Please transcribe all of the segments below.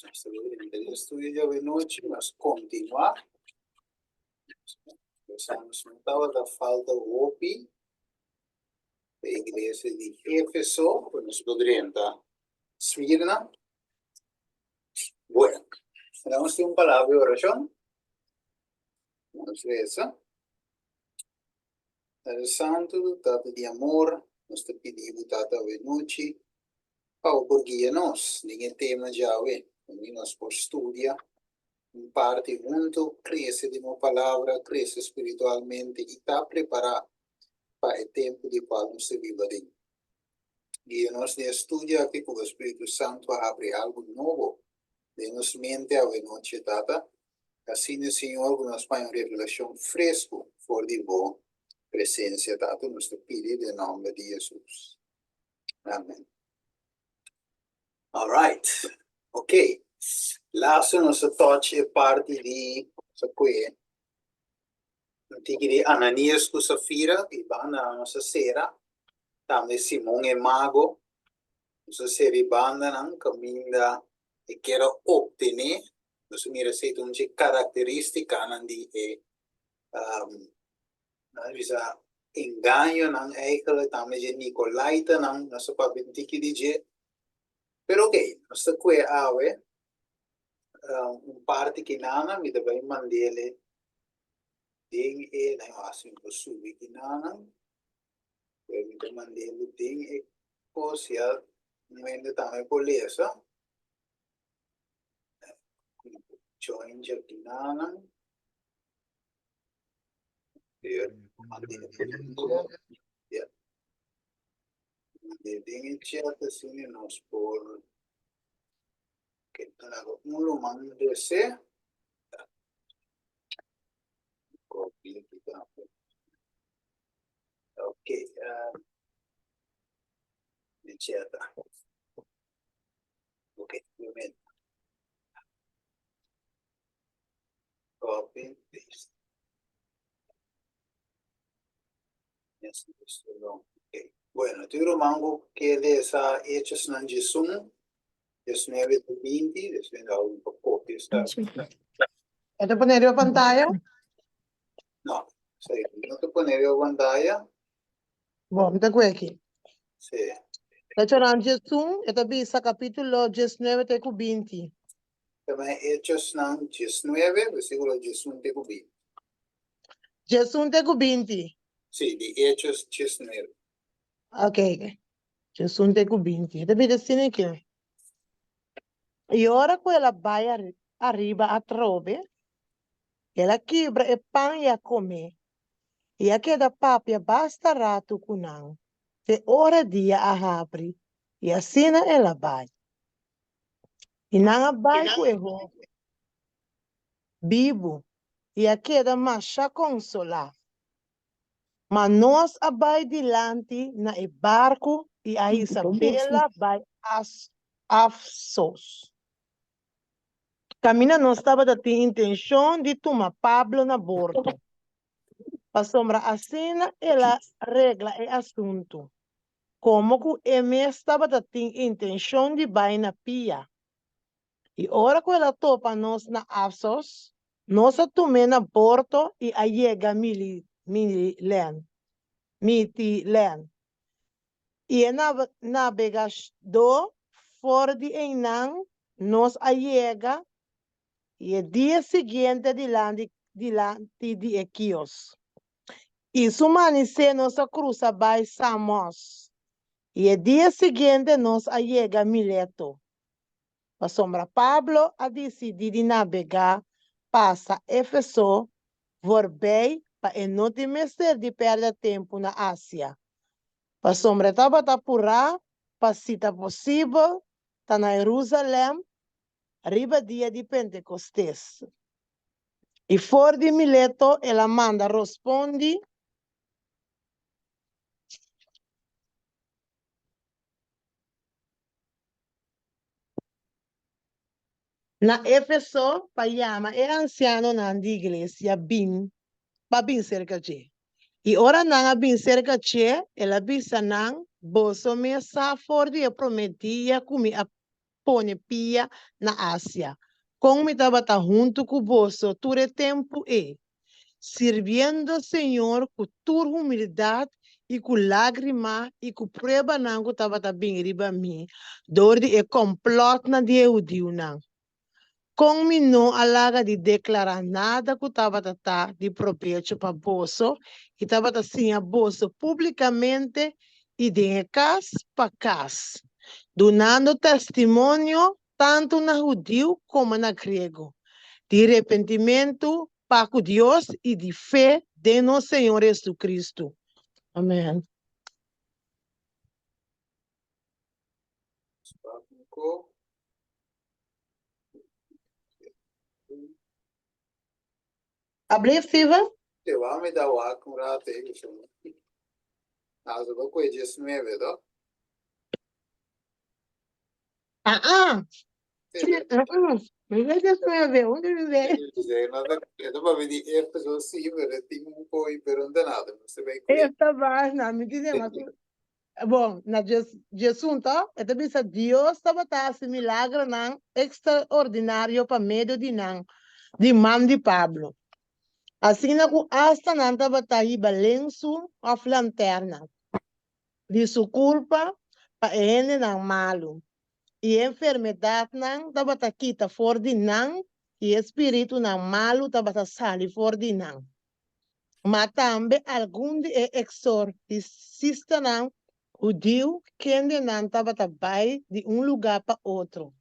Nos ta bin den estudio djawe nochi, nos kontinuá. Nos no tabata falta hopi pa e iglesia di Efeso, ku nos lo drenta Smirna. Bueno, nos tin un palabra di orashon. Nos resa. Padre Santu, Tata di amor, nos ta pidi bo Tata awe nochi pa bo por guia nos den e tema djawe, unda nos por studia un parti hunto, crece den bo Palabra, crece spiritualmente y ta prepara pa e tempo di cual nos ta biba den. Guia nos den e studio aki cu bo Spiritu Santu a habri algo nobo den nos mente awe nochi, Tata. Asina, Señor, cu nos paña un revelacion fresco for di bo presencia, Tata. Nos ta pidi den nomber di Jesus. Amen. All right. Ok. Laatste nos ta touch e parti di, nos a kue un tiki di Ananias ku Safira, i banda nan nos a sera. Tambe Simon e mago, nos a sera i bandanan kaminda e kier a optené. Nos a mira esei ta un dje karakterístikanan di e nan a bisa engañonan eigenlijk, tambe dje Nikolaitanan, nos a papia un tiki di dje. Pero ok, nos ta kue awe un parti kinana, mi ta bai mand'ele den e, nan a hasi mi por subi kinanan, pero mi ta mand'ele den e kos ya un hende tambe por lesa. Join dje kinanan. Den e chat asina nos por un lo manda ese. Copia aquí tambe. Ok, den chat. Ok, un momento. Copy, paste. Yes, yes, okay. Bueno, tur ruman ku ke lesa Hechosnan 11, 19 te 20, despues mi un pa kopia esta. E ta pone riba pantaya? No, sí, no ta pone riba pantaya. Bon, mi ta kue aki. Sí. Hechosnan 11, e ta bisa kapítulo 19 te ku 20. Tambe Hechosnan 19, versíkulo 11 te ku 20. 11 te ku 20. Sí, di Hechos 19. Ok, 11 te ku 20. E ta bira asina aki. I ora ku el a bai ariba atrobe, el a kibra e pan i a kom'é, i a keda papia basta ratu ku nan, te ora dia a habri, i asina el a bai. I nan a bai ku e hoben bibu i a keda masha konsolá. Ma nos a bai dilanti na e barku i a hisa bela bai Afsos, kaminda nos tabata tin intenshon di tuma Pablo na bordo, pasobra asina el a regla e asuntu. Komo ku e mes tabata tin intenshon di bai na pia. I ora ku el a topa nos na Afsos, nos a tum'é na borto i a yega Mitilèn. I e nabegadó for di einan nos a yega i e dia siguiente dilanti di e Kios. I su manisé nos a krusa bai Samos, i e dia siguiente nos a yega Mileto. Pasobra Pablo a disidí di nabegá pasa Efeso vorbei pa e no tin mester di pèrdè tempu na Asia, pasobra e tabata purá pa si ta posibel ta na Herusalèm riba dia di Pentekostes. I for di Mileto el a manda rospondi. Na Efeso pa yama e ansianonan di iglesia bin pa bin serka dje. I ora nan a bin serka dje, el a bisa nan, Boso mes sa for di e promé dia ku mi a. pone pia na Asia, kon mi tabata huntu ku boso tur e tempu ei, sirbiendo Señor ku tur humildat i ku lágrima i ku pruebanan ku tabata bini riba mi dor di e kòmplòtnan di e hudiunan. Kon mi no a laga di deklará nada ku tabata ta di probecho pa boso i tabata siña boso públikamente i den e kas pa kas, dunando testimonio tantu na hudiu komo na griego, di repentimentu pa ku Dios i di fe den nos Señor Jesucristo. Amèn. Ablief, Steven? Te wa mi da wak un rato e gusto. Ah, so ba kue 19, to? Ah, ah. Ah, ah. 19, unda mi ve? E ta pa di Efeso sí, pero tin un poi, pero no nada, no se ve kue. Esta vaina, mi tiene mas. Bon, na 11 to, e ta bisa Dios tabata hasi milagronan ekstraordinario pa medio di nan, di man di Pablo. Asina ku asta nan tabata hiba lensu òf lanterna di su kurpa pa e hendenan malu, i e enfermedatnan tabata kita for di nan i e spiritunan malu tabata sali for di nan. Ma tambe algun di e eksorsistanan hudiu kendenan tabata bai di un lugá pa otro,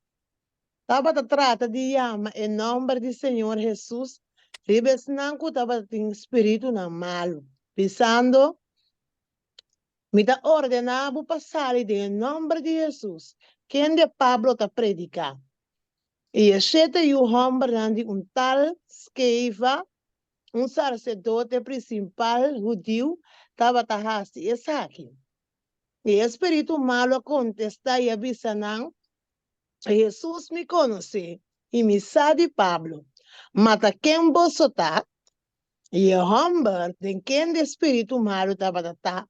tabata trata di yama e nòmber di Señor Hesus riba esnan ku tabatin spiritunan malu, bisando, Mi ta ordená bo pa sali den e nòmber di Hesus, kende Pablo ta prediká. I e shete yu hòmbernan di un tal Skeva, un sarsedote prinsipal hudiu, tabata hasi esaki. I e spiritu malu a kontestá i a bisa nan, Hesus mi konosé, i mi sa di Pablo, ma ta ken boso ta? I e hòmber den kende e spiritu malu tabata ta,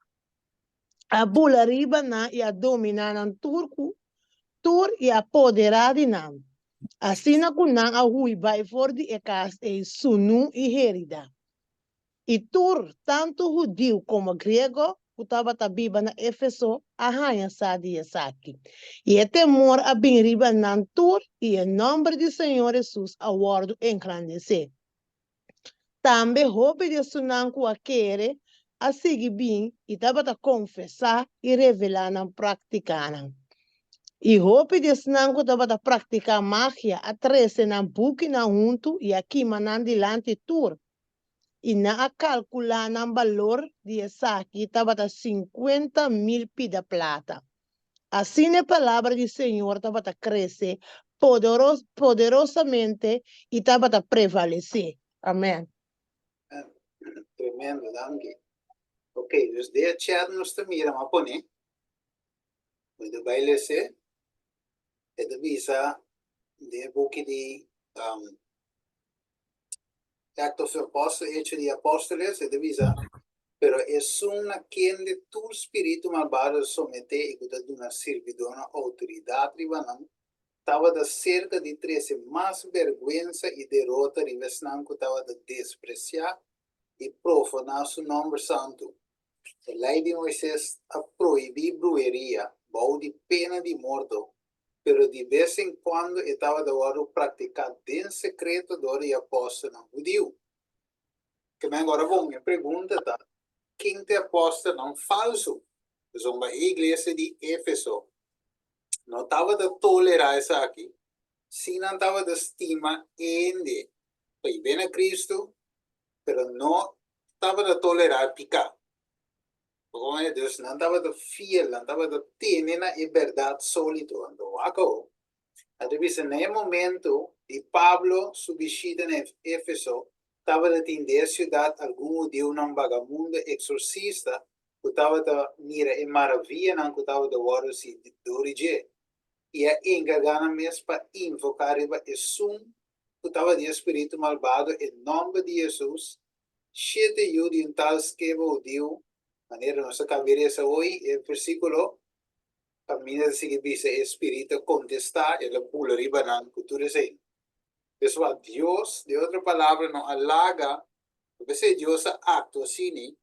a bula riba nan i a dominá nan tur ku tur i a poderá di nan, asina ku nan a hui bai for di e kas ei sunú i heridá. I tur, tantu hudiu komo griego, ku tabata biba na Efeso a haña sa di esaki. I e temor a bin riba nan tur i e nòmber di Señor Hesus a wòrdu engrandesé. Tambe hopi di esunnan ku a kere a sigui bin i tabata konfesá i revelá nan práktikanan. I hopi di esnan ku tabata praktiká magia a trese nan bukinan huntu i a kima nan dilanti tur, i nan a kalkulá nan balor di esaki tabata 50,000 pida plata. Asina e palabra di Señor tabata krese poderosamente i tabata prevalesé. Amèn. Tremendo, danki. Ok, dus den e chat nos ta mira, m'a pone. Mi ta bai lese. E ta bisa den e buki di Actos of the Apostles, Hecho di Apóstoles, e ta bisa, Pero esun na kende tur spiritu malbado ta someté i ku ta duna sirbidónan outoridat riba nan, tabata serka di trese mas bèrgwensa i derota riba esnan ku tabata despresiá i profaná su nòmber santu. E Lei di Moisés a prohibí bruheria bou di pena di morto, pero di bes en kuando e tabata wòrdu praktiká den sekreto dor di e apòstelnan hudiu. Ke men ora bon, e pregunta ta, Ken ta e apòstelnan falsu? Pasobra e iglesia di Efeso no tabata tolerá esaki, si nan tabata stima hende pa i bini na Kristu, pero no tabata tolerá piká. Dus nan tabata fiel, nan tabata tene na e bèrdat sólido. Anto wak awor, nan ta bisa na e momento di Pablo su bishita na Efeso, tabata tin den e siudat algun hudiunan bagamundo eksorsista ku tabata mira e maravianan ku tabata wòrdu hasi dor di dje, i a enkargá nan mes pa invoká riba esun ku tabatin e spiritu malbado e nòmber di Hesus, Shete yu di un tal skeba hudiu, manera nos a kaba di resa hoy e versíkulo. Kaminda ta sigui bisa e spiritu a kontestá, el a bula riba nan ku tur esei. Pues wak Dios, den otro palabra, no a laga, p'esei Dios a aktua asina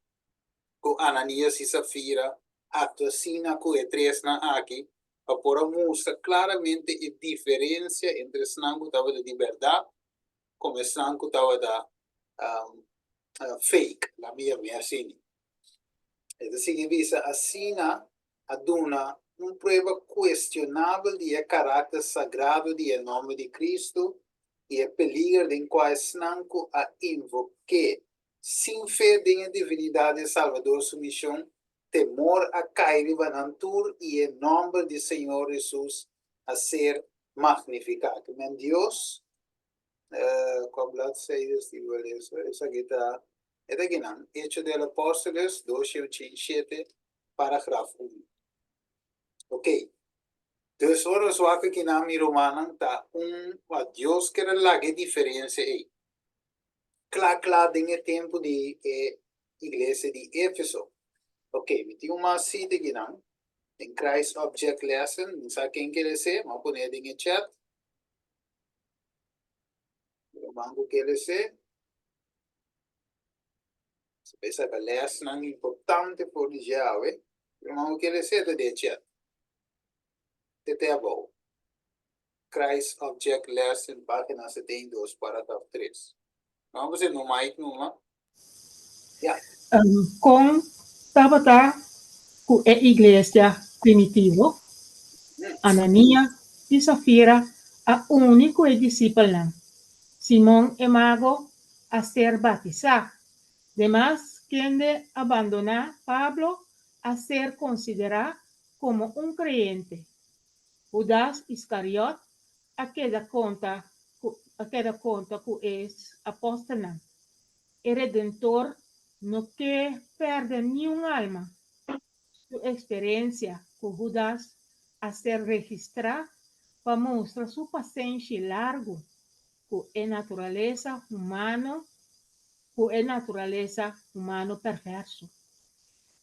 ku Ananias i Safira, aktua asina ku e tresnan aki, pa por a mustra klaramente e diferensia entre esnan ku tabata di bèrdat komo esnan ku tabata fake, laat mi yam'é asina. E ta sigui bisa, Asina a duna un prueba kuestionabel di e karakter sagrado di e nòmber di Kristu i e peliger den kua esnan ku a invok'é sin fe den e divinidat di e Salbador su mishon, temor a kai riba nan tur i e nòmber di Señor Hesus a ser magnifiká. Ke men Dios, kua bladzijde di bo lesa? Esaki ta e ta kinan, Hechos de los Apóstoles 287. Paragraf un. Ok. Dus ora nos wak aki nan, mi rumannan, ta un pa Dios kier a laga e diferencia ei kla kla den e tempu di e iglesia di Efeso. Ok, mi tin un mas cita aki nan, den Christ Object Lesson, mi sa ken kier esei, mi a pone den e chat. Mi ruman ku kier esei. Si bo saka lèsnan importante for di dje awe, ruman bo kere seta den e chat. Te te abou. Christ Object Lesson, página 72, paragraf 3. Ruman bo seta no mic numa. Ya. Kon tabata ku e iglesia primitivo? Anania i Safira a uni ku e disipelnan. Simon e mago a ser batisá. Demas, kende a bandoná Pablo a ser konsiderá komo un kreyente. Hudas Iskariot a keda konta ku a keda konta ku e apòstelnan. E Redentor no ke pèrdè niun alma. Su eksperensia ku Hudas a ser registrá pa mustra su pasenshi largu ku e naturalesa humano ku e naturalesa humano perverso,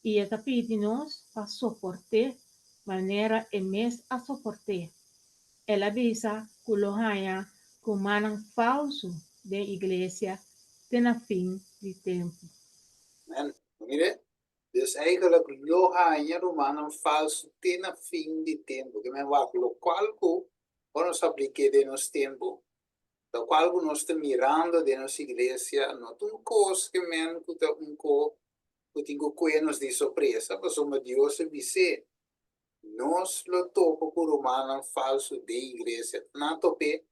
i e ta pidi nos pa soport'é manera e mes a soport'é. El a bisa ku lo haña rumannan falsu den iglesia te na fin di tempu. Amen. Mire, Dus eigenlijk lo haña rumannan falsu te na fin di tempu. Ke men wak lokual ku ora nos aplik'é den nos tempu, lokual ku nos ta mirando den nos iglesia no ta un kos ke men ku ta un ko ku tin ku kue nos di sorpresa, pasobra Dios a bis'é, nos lo topa ku rumannan falsu den iglesia. Nan a top'é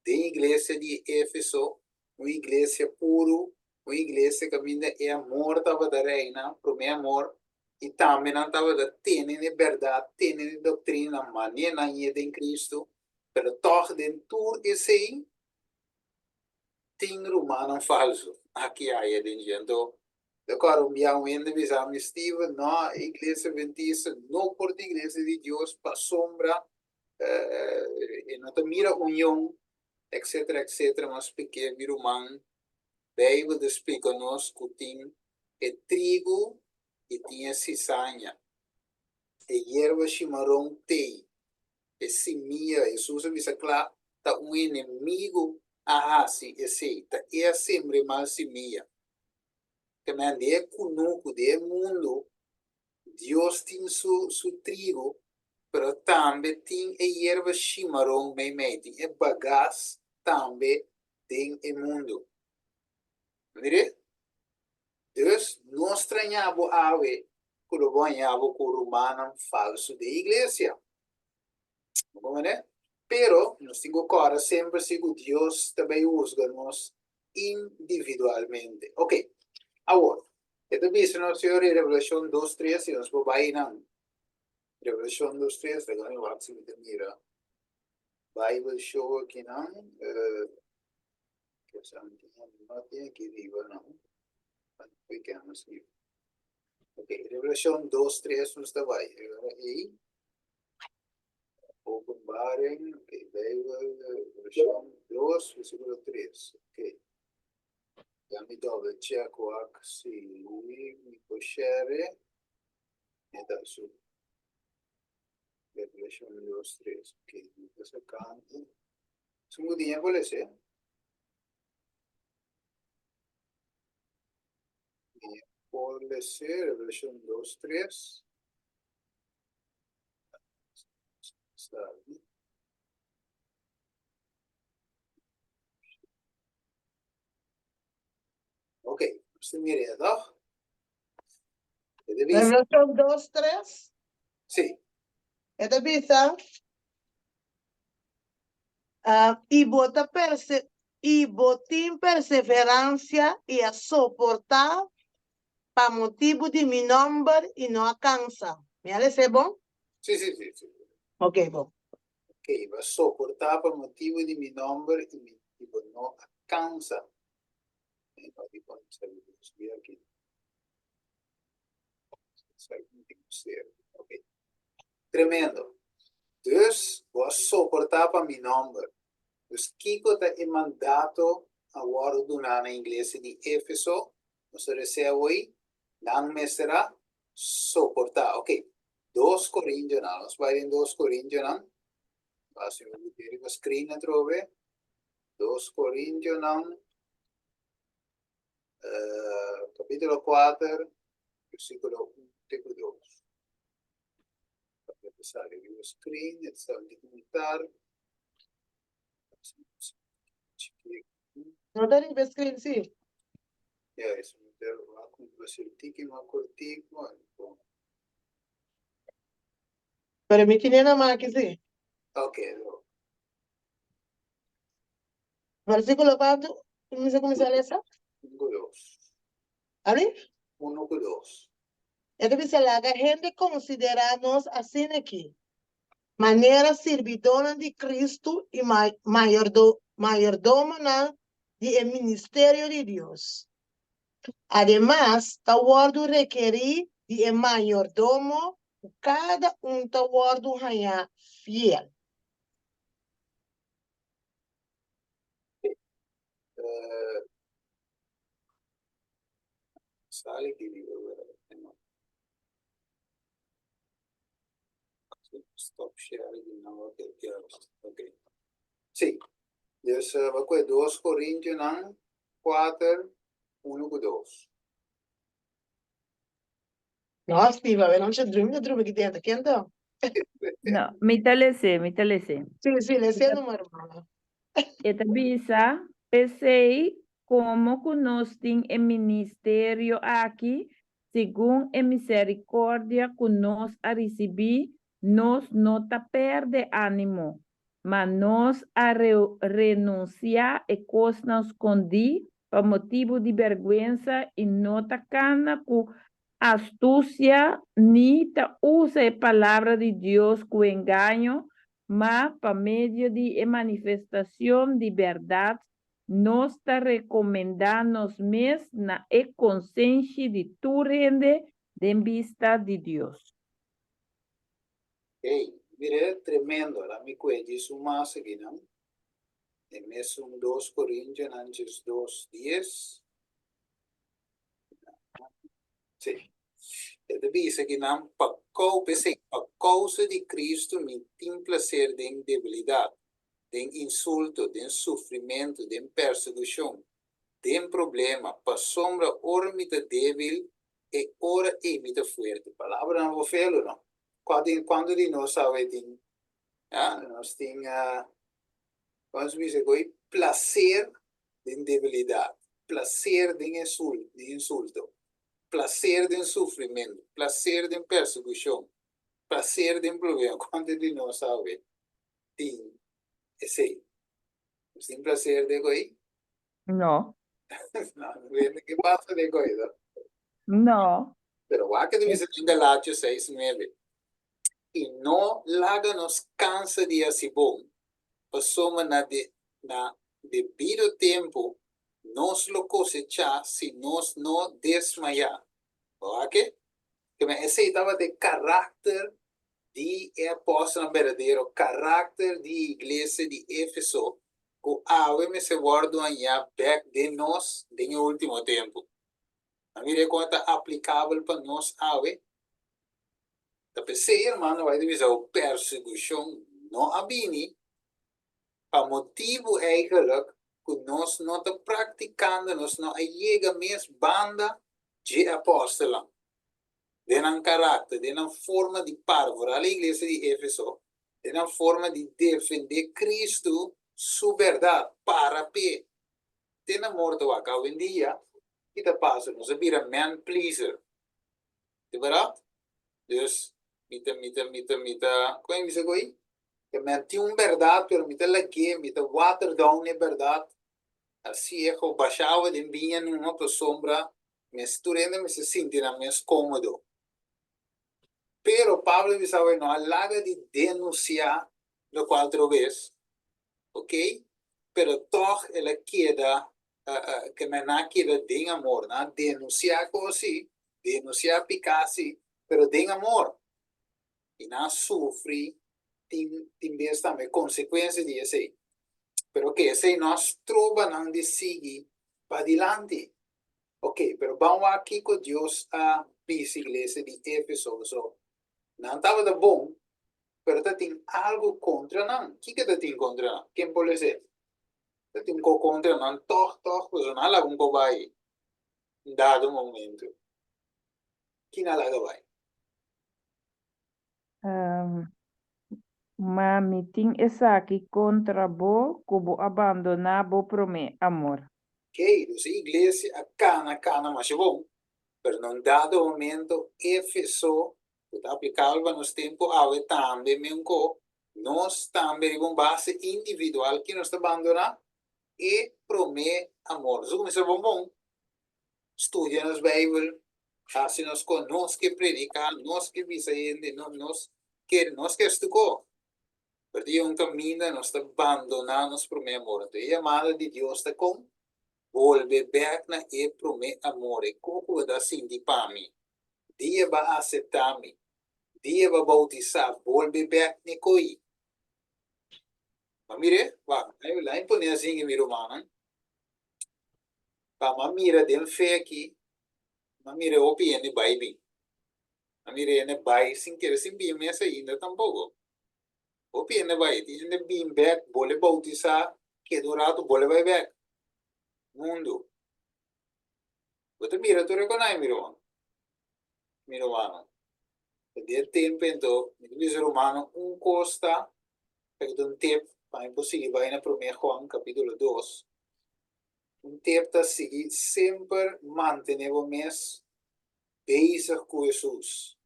Den iglesia di Efeso, un iglesia puru, un iglesia kaminda e amor tabata reina, promé amor, i tambe nan tabata tene n'e bèrdat, tene n'e doktrina, manera nan yé den Kristu, pero tòg den tur esei tin rumannan falsu aki aya den dje. Anto, ta kòrda un bia un hende bisa mi, Steven, no, e iglesia adventista no por ta iglesia di Dios pasobra e no ta mira union, etcetera, etcetera, mas p'e mi ruman, Bijbel ta splika nos ku tin e trigu i tin e sisaña, e yerba shimaron t'ei, e simia, Hesus a bisa kla, ta un enemigu a hasi esei, ta e a sembra e mal simia. Te men den e kunuku, den e mundu, Dios tin su su trigo, pero tambe tin e yerba shimaron meimei, tin e bagas tambe den e mundu. Mire? Dus, no strañá bo awe ku lo bo hañá bo ku rumannan falsu den iglesia. Bo comprende? Pero, nos tin ku kòrda semper si ku Dios ta bai husga nos individualmente. Ok, awor, e ta bisa nos señor den Revelashon dos tres, si nos por bai nan. Revelashon dos tres, laga mi wak si mi ta mira Bible show aki nan. Uh, no tin aki riba no. Ok, Revelashon dos tres nos ta bai. Ei. Openbaring, ok, Bijbel, versión 2, versículo 3, ok. Ya mi double check wak si mi por share. Mi ta su. Revelashon 2, 3. Ok, mi ta sakando. Esun ku tin e por lese. Mi por lese Revelashon 2, 3. Sabi. Ok, nos ta mira toch? E ta bisa. Revelashon 2, 3. Sí. E ta bisa, ah, i bo ta perse i bo tin perseveransia i a soportá pa motibu di mi nòmber i no a kansa. Mi a les'é bon? Sí, sí, sí, sí. Ok, bon. Ok, bo a soportá pa motibu di mi nòmber i mi i bo no a kansa. Tremendo. Dus, bo a soportá pa mi nòmber. Dus kiko ta e mandato a wòrdu duná na iglesia di Éfeso? Nos ta resea awoi, nan mester a soportá. Ok, dos Korintionan. Nos bai den dos Korintionan. Basta mi buta riba screen atrobe. Dos Korintionan, kapítulo kuater, versíkulo un te ku dos. Pa ta sali riba screen, e ta sali di komentar. No ta riba screen, sí. Ya, eso mi ta wak un haci un tiki mas cortico. Pero mi tine na maki, sí. Ok, lo. Versíkulo kuantu? Kuminsá kuminsá lesa? Un ku dos. Abi? Uno ku dos. E ta bisa, Laga hende konsiderá nos asina aki, manera sirbidónan di Kristu i mayordomonan di e ministerio di Dios. Ademas, ta wòrdu rekerí di e mayordomo ku kada un ta wòrdu hañá fiel. Sali ki riba Stop share di nou ok ok. Sí. Dus bo koe dos Korintionan kuater unu ku dos. No, Steve, awe nochi drumi ta drumi ki dentro. Ken ta? No, mi ta les'é, mi ta les'é. Sí, sí, les'é numa, hermana. E ta bisa, P'esei, komo ku nos tin e ministerio aki, segun e miserikòrdia ku nos a risibí, nos no ta pèrdè ánimo, ma nos a renunsiá e kosnan skondí pa motibu di bèrgwensa i no ta kana ku astusia ni ta usa e Palabra di Dios ku engaño, ma pa medio di e manifestacion di berdad nos ta recomenda nos mes na e consenshi di tur hende den bista di Dios. Ey, mira tremendo, la mi kue djis un mas akinan. E mesun dos Korintionan 12, dies. Sí. E ta bisa ki nan pa kou, p'esei, pa kousa di Kristu mi tin plaser den debilidat, den insulto, den sufrimentu, den persekushon, den problema, pasobra ora mi ta débil, e ora ei mi ta fuerte. Palabranan bo felu, no? Kua di, kuantu di nos awe tin, ah, nos tin, Nos bisa ku e plaser den debilidat, plaser den insulto, plaser den sufrimentu, plaser den persekushon, plaser den problema. Kuantu di nos awe tin esei? Nos tin plaser den ku ei? No. No, no wende ke pasa den ku ei, no? No. Pero wak ta bisa den Galatio seis nuebe, I no laga nos kansa di hasi bon, pasobra na de na debido tempu nos lo kosechá si nos no desmayá. Bo wak ke? Keme esei tabata e karakter di e apòstelnan berdadero, karakter di e iglesia di Éfeso ku awe mester wòrdu hañá bèk den nos den e último tempu. A mira kon e ta aplikabel pa nos awe? Ta p'esei, hermano, bai ta bisa ku persekushon no a bini pa motibu eigenlijk ku nos no ta praktikando, nos no a yega mes banda dje apòstelnan den nan karakter, den nan forma di para, foral e iglesia di Efeso, den nan forma di defendé Kristu su bèrdat, para p'e te na morto. Wak awendia ki ta pasa? Nos a bira man pleaser. Di bèrdat? Dus mi ta mi ta mi ta mi ta kon e bisa ko'i? Ke men tin un bèrdat pero mi ta lag'é, mi ta water down e bèrdat hasié ku basha awa den biña numa pasobra mes tur hende mester sinti nan mes kómodo. Pero Pablo a bisa awe no a laga di denunsiá lokual trobes, ok, pero tòg el a keda ke nan a keda den amor, nan a denunsiá kos sí, denunsiá piká sí, pero den amor. I nan a sufri tin tin bes tambe konsekuensia di esei. Pero ok, esei no a stroba nan di sigui padilanti. Ok, pero ban wak kiko Dios a bisa iglesia di Efeso. So, nan tabata bon, pero ta tin algu kontra nan. Kiko ta tin kontra nan? Ken por lesa? Ta tin un ko kontra nan tòg tòg, pasobra nan a laga un ko bai un dado momento. Ki nan a laga bai? Ma mi tin esaki kontra bo, ku bo a bandoná bo promé amor. Ok, dus e iglesia a kana kana masha bon, pero na un dado momento Efeso, ku ta aplikabel pa nos tempu awe tambe menko, nos tambe riba un base individual ki nos ta bandoná e promé amor. Nos a kuminsá bon bon, studia nos Beibel, hasi nos kon, nos ke prediká, nos ke bisa hende, nos ke nos ke stuko. Pero tin un kaminda nos ta bandoná nos promé amor. Anto e yamada di Dios ta kon? Bolbe bèk na e promé amor, e koko bo ta sinti pa mi, dia bo a aseptá mi, dia bo a boutisá, bolbe bèk n'e ko'i. Bo a mir'é? Wak, la'i pone asin mi rumannan, pa mi a mira den fe aki, mi a mira hopi hende bai bin. A mira hende bai sin kere sin bin mes ainda tampoko. Hopi hende bai, tin hende bin bek, bole boutisá, keda un ratu bole bai bek. Mundu. Bo ta mira tur e konai mi ruman, mi rumannan. Ta di e tempu ento mi ta bisa rumannan un kos ta, esaki ta un tip pa mi por sigui bai na Promé Juan kapitulo dos. Un tip ta sigui semper mantené bo mes bezig ku Hesus.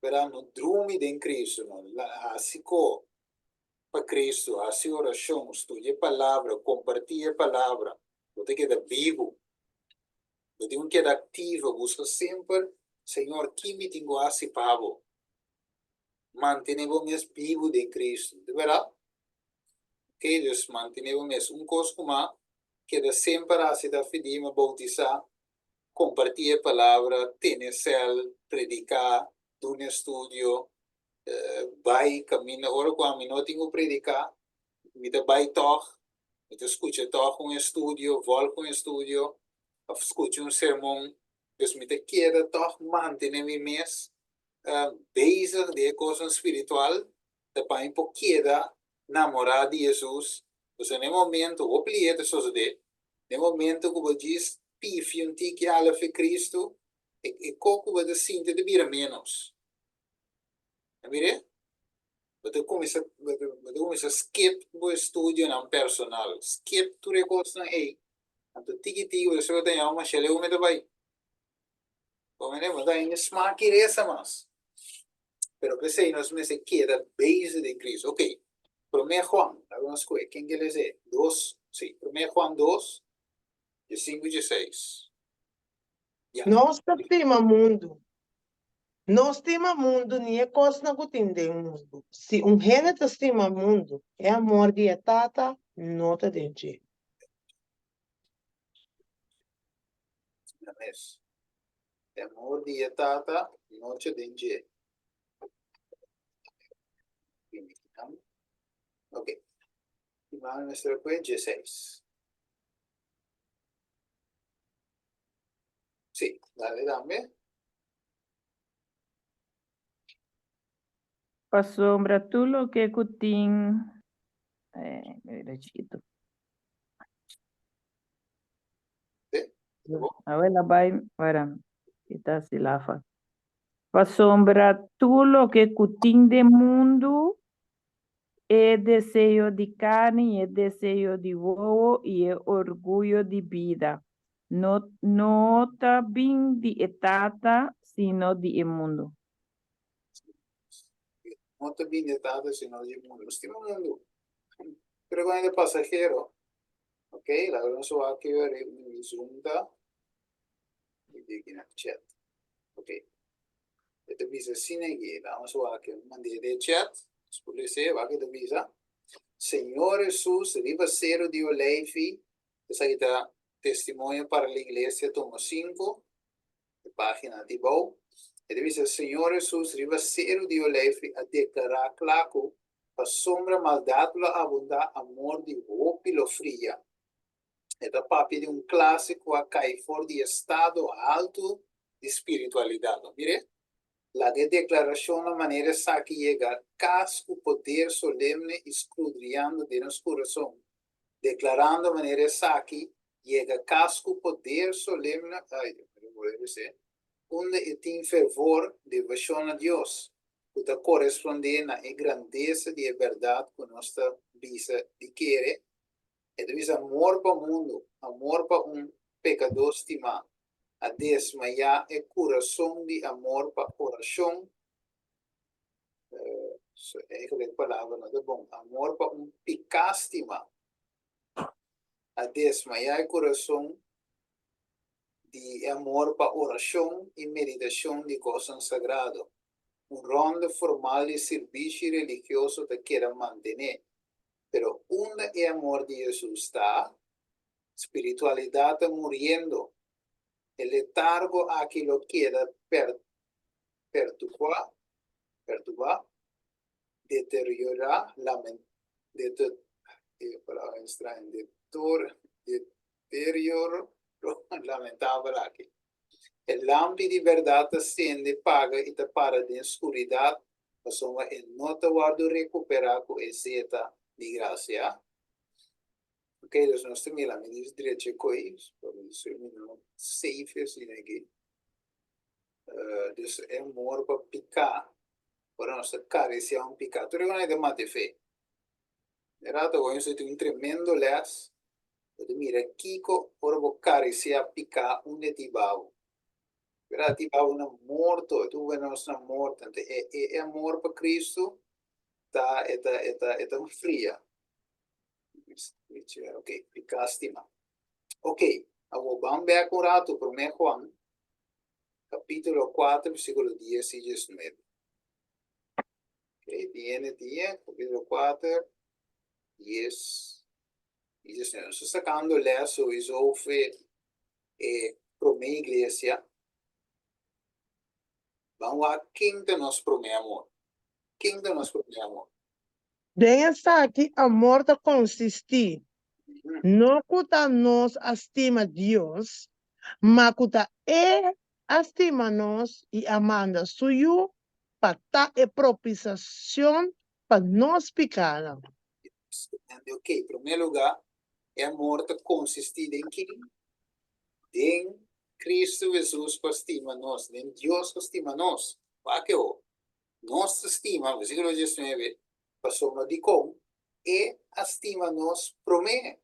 Bera no drumi den Cristo, no hasi ko pa Cristo, hasi orashon, studia e palabra, kompartí e palabra, bo ta keda bibu. Bo tin ku keda aktivo, buska semper, Señor, ki mi tin ku hasi pa bo? Mantené bo mes bibu den Cristo. Di bèrdat? Ok, dus mantené bo mes. Un kos ku m'a keda semper hasi ta fidí, m'a boutisá, kompartí e palabra, tene sèl, prediká, duna estudio, bai kaminda. Ora ku ami no tin ku prediká, mi ta bai tòg, mi ta skucha tòg un estudio, vòlg un estudio òf skucha un sermon. Dus mi ta keda tòg mantené mi mes bezig den e kosnan spiritual ta pa mi por keda namorá di Hesus. Pasobra na e momento, hopi lihe ta sosodé, na e momento ku bo djis pifia un tiki ala fe Cristo, e e kos ku bo ta sinti ta bira ménos. A mir'é? Bo ta kuminsá bo ta bo ta kuminsá skip bo estudionan personal, skip tur e kosnan ei. Anto tiki tiki bo ta saka ta yama masha leu mi ta bai. Bo mende bo ta haña smak i resa mas. Pero p'esei nos mester keda bezig den Cristo. Ok, Promé Juan, laga nos kohe, ken ke lesa e? Dos, si, Promé Juan dos, diesinku i dieseis. Ya. Nos ta stima mundu. No stima mundu ni e kosnan ku tin den mundu. Si un hende ta stima mundu, e amor di e Tata no ta den dje. Na mes. E amor di e Tata no ta den dje. Ok. I mami mester kue djeseis. Sí, dale tambe. Pasobra tur loke ku tin, eh, mi bira chikitu. Awel a bai, wara, e ta hasi lafa. Pasobra tur loke ku tin den mundu, e deseo di karni i e deseo di wowo i e orguyo di bida, no no ta bin di e Tata, sino di e mundu. No ta bin di e Tata, sino di e mundu. Nos stima mundu, pero ku hende pasahero. Ok, laga nos wak aki ariba mi Zoom ta. Mi diki na chat. Ok. E ta bisa asina aki. Laga nos wak aki. Mi mand'é den chat. Nos por les'é. Wak e ta bisa. Señor Hesus riba Seru di Oleifi, esaki ta Testimonio para la Iglesia tomo sinku, e página di bou. E ta bisa, Señor Hesus riba Seru di Oleifi a deklará kla ku pasobra maldat lo abundá, amor di hopi lo fria. E ta papia di un klase ku a kai for di estado haltu di spiritualidat. No mir'é? Laga e deklarashonnan manera esaki yega kas ku poder solemne i skrudriando den nos kurason. Deklarando manera esaki yega kas ku poder solemne, ai, mi ta bolbe bis'é, unda e tin fervor, devoshon na Dios, ku ta korespondé na e grandesa di e bèrdat ku nos ta bisa di kere, E ta bisa amor pa mundu, amor pa un pekadó stimá, a desmayá e kurason di amor pa orashon, eigenlijk e palabra no ta bon, amor pa un piká stimá, a desmayá e kurason di e amor pa orashon i meditashon di kosnan sagrado. Un rònda formal di sirbishi religioso ta keda mantené, Pero unda e amor di Hesus ta? Spiritualidad ta muriendo. E letargo aki lo keda pertuba, pertuba, deteriora, lamen, deto, e palabra extraño, detor, deterioro lamentabel aki. E lampi di berdad ta sende, paga y ta para den scuridad pasobra e no ta wòrdu rekuperá ku e zeta di grasia. Ok, dus nos ta mira, mi dis drecha e koi, pa mi si mi no safe asina aki. Dus e amor pa piká, ora nos ta karisiá un piká, tur e kos ta mata e fe. E rato awor nos ta tin un tremendo lès, bo ta mira kiko ora bo karisiá piká unda e tin babo. Verdad, ti babo na morto, e tuvo nos na morto. Ento e, e, e amor pa Cristo ta, e ta, e ta, e ta fria. Ok, pica stima. Ok, awo ban bek un rato, prome Juan, capítulo 4, versículo 10 y 19. Ok, tiene, tiene, capítulo 4, 10 y 19. Nos ta sacando les sowieso fe e promé iglesia, ban wak ken ta nos promé amor. Ken ta nos promé amor? Den esaki amor ta konsistí, no ku ta nos a stima Dios, ma ku ta E a stima nos i a manda Su Yu pa ta e propisiashon pa nos pikánan. Oké, promé lugá, E amor ta konsistí den kin? Den Kristu Hesus ku a stima nos, den Dios ku a stima nos. Wak e ho. Nos ta stima, versíkulo diesnuebe, pasobra dikon E a stima nos promé.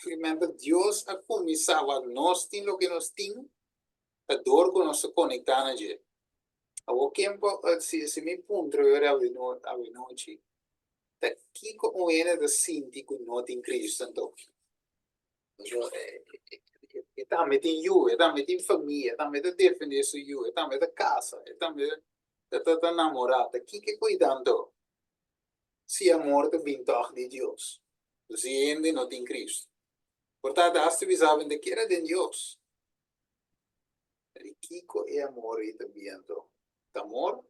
Remember, Dios a kuminsá wak nos tin loke nos tin, ta dor ku nos ta konektá na dje. Awor ken por, si mi puntra ora awenochi, Ta kiko un hende ta sinti ku no tin Kristu anto? E tambe tin yu, e tambe tin famia, e tambe ta defendé su yu, e tambe ta kasa, e tambe ta namorá. Ta kiko e kuida anto? Si amor ta bin tòg di Dios. Si hende no tin Kristu. Por ta ta hasta bisa bo ta kere den Dios. Ta di kiko e amor ei ta bin anto? Ta amor?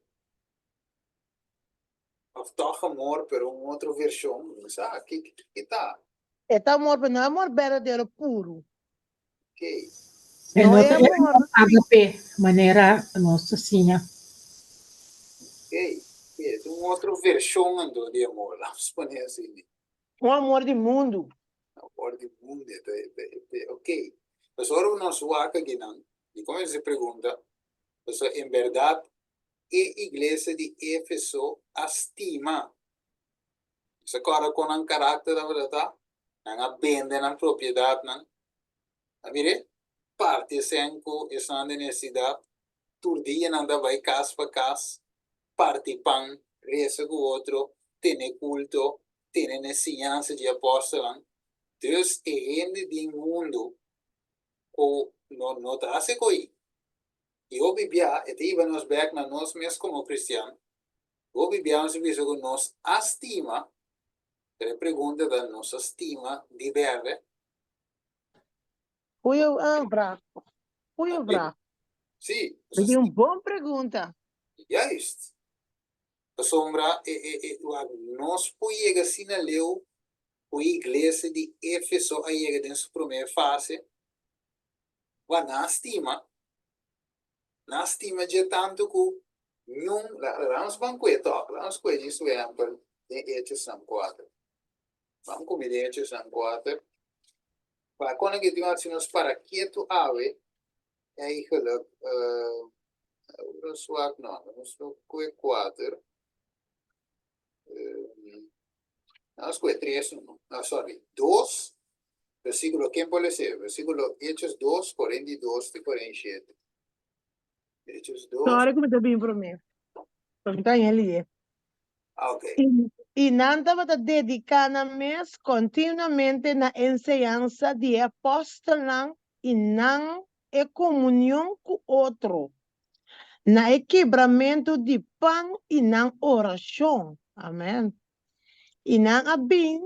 Of tòg amor, pero un otro vershon, mi sa, ki ki ta? E ta amor, pero no e amor berdadero puru. Oké. E No no e ta e amor. amor agape, manera nos ta siña. Oké, oké. Un otro vershon anto di amor, laat pone asina. Un amor di mundu. Amor di mundu, e ta, e ta, e ta, ok. Pues ora nos wak akinan, dikon e pregunta? Pasobra en bèrdat e iglesia di Éfeso a stima. Nos a kòrda kon nan karakter tabata ta? Nan a bende nan propiedatnan. A mir'é? Parti esei ku esnan den nesesidat. Tur dia nan ta bai kas pa kas, parti pan, resa ku otro, tene kulto, tene na e siñansa di apòstelnan. Dus e hende den mundu ku no no ta hasi ko'i. I hopi bia e ta hiba nos bèk na nos mes komo kristian. Hopi bia nos ta bisa ku nos a stima, pero e pregunta ta, nos a stima di bèrdè? Goeie vraag. Goeie vraag. Sí. Mi tin un bon pregunta. Juist. Pasobra e, e, e, wak, nos por yega asina leu ku e iglesia di Efeso a yega den su promé fase. Wak, nan a stima. Nan a stima dje tantu ku niun, la, laga nos ban kue tòg, laga nos kue djis un ehèmpel den Hechosnan kuater. Ban ku mi den Hechosnan kuater. Pa kon aki tin si nos para ketu awe, eigenlijk, uh, nos wak no, nos no kue kuater. Um, nos kue tres no, no, sorry, dos, versículo, ken por leer? Versículo Hechos 2, 42 te 47. Hechos 2. Sorry ku mi ta bin promé. Mi ta en lié. Ah, ok. I nan tabata dediká nan mes kontinuamente na enseñansa di e apòstelnan i nan e komunion ku otro, na e kibramentu di pan i nan orashon. Amèn. I nan a bin,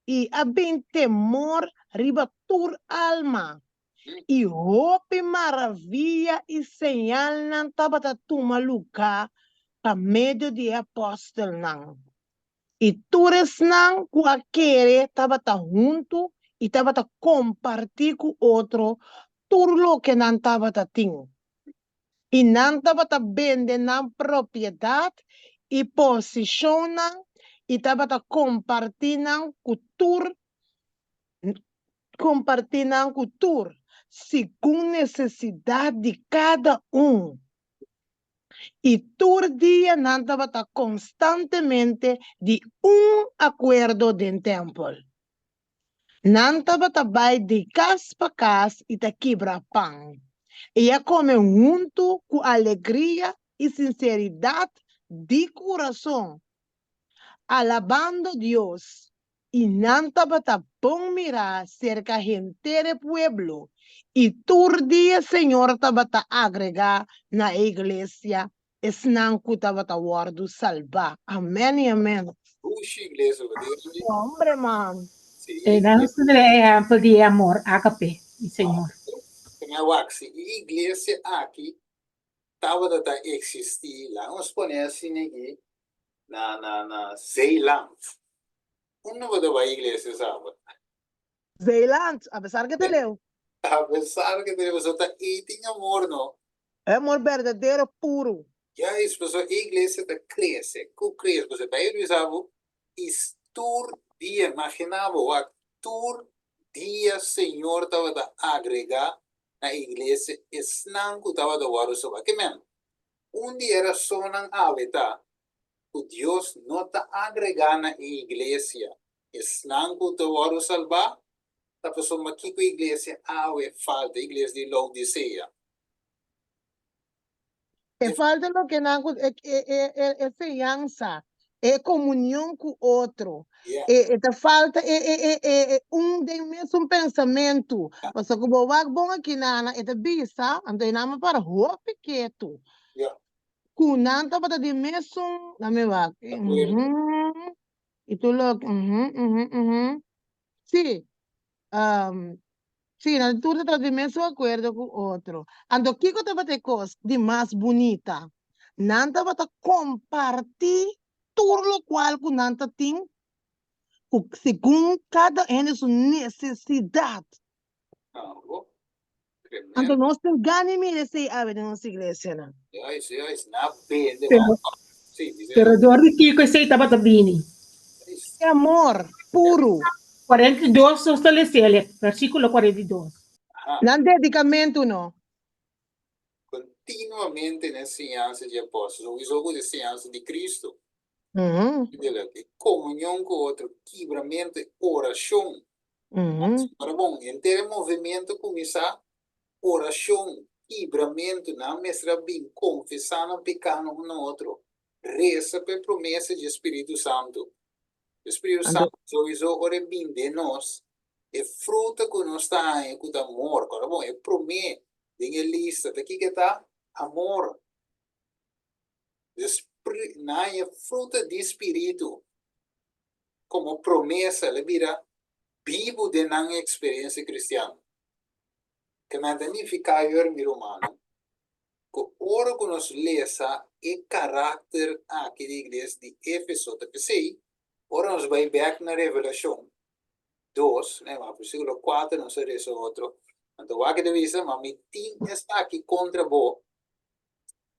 i a bin temor riba tur alma, I hopi maravia i señalnan tabata tuma lugá pa medio di e apòstelnan. I tur esnan ku a kere tabata huntu i tabata kompartí ku otro tur loke nan tabata tin. I nan tabata bende nan propiedat i posishonnan i tabata kompartí nan ku tur Kompartí nan ku tur, segun nesesidat di kada un. I tur dia nan tabata konstantemente di un akuerdo den tèmpel. Nan tabata bai di kas pa kas i ta kibra pan, i a kome huntu ku alegria i sinseridat di kurason, alabando Dios I nan tabata bon mirá serka henter e pueblo, i tur dia Señor tabata agregá na e iglesia esnan ku tabata wòrdu salbá. Amèn i amèn. Dushi iglesia bo tin Andy. Hombre man. Sí. E nan nos ta e ehèmpel di e amor ágape di Señor. Tene wak si e iglesia aki tabata ta eksistí, laga nos pone asina aki, na na na Zeeland. Unda bo ta bai iglesia sabat? Zeeland, apesar ke ta leu. Apesar ke ta leu, pasobra ta ei tin amor no. E amor berdadero, puru. Juist, pasobra e iglesia ta krese, ku krese, pasobra Bijbel bisa bo, i tur dia, imagina bo, wak, tur dia Señor tabata agrega na e iglesia esnan ku tabata wòrdu salbá. Ke men? Un di e rasonnan awe ta ku Dios no ta agregá na e iglesia esnan ku ta wòrdu salbá, ta pasobra kiko e iglesia awe falta, e iglesia di Laodisea. E falta loke nan ku e e e e e señansa, e komunion ku otro. Yeah. E e ta falta e e e e e un den mesun pensamentu. Pasobra ku bo wak bon aki nana e ta bisa, anto e nan a para hopi ketu. Yeah. Ku nan tabata di mesun, dame wak. Akuerdo. Mhm. I tur loke, mhm, mhm, mhm. Sí. Um, sí, nan tur ta trata di mesun akuerdo ku otro. Anto kiko tabata e kos di mas bunita? Nan tabata kompartí tur lokual ku nan ta tin ku segun kada hende su nesesidat. Awo, Anto tremendo. nos tin gana di mira esei awe den nos iglesianan. Juist, juist. Na bende, Pero wou. Sí, dice. Pero dor di kiko esei tabata bini? E amor puru. 42 nos ta les'el, versíkulo 42. Aha. Nan dedikamentu no. Kontinuamente na e siñansa di apòstel, souiso ku e siñansa di Kristu. Mhm. E komunion ku otro, kibramentu, orashon. Mhm. Ora bon, henter e movementu kuminsá, orashon, kibramentu, nan mester a bin konfesá nan pekanan un na otro, resa pa e promesa dje Spiritu Santu. E Spiritu Anto Santu souiso ora e bin den nos, e fruta ku nos ta haña ku ta amor. Ora bon, e promé den e lista ta kiko e ta? Amor. Dus nan haña fruta di Spiritu komo promesa, el a bira bibu den nan eksperensia kristian. Ke nan ta nifiká yor, mi rumannan, ku ora ku nos lesa e karakter aki di iglesia di Efeso, ta p'esei ora nos bai bèk na Revelashon dos, ne, versíkulo kuater nos a resa otro, anto wak e ta bisa, Ma mi tin esaki kontra bo,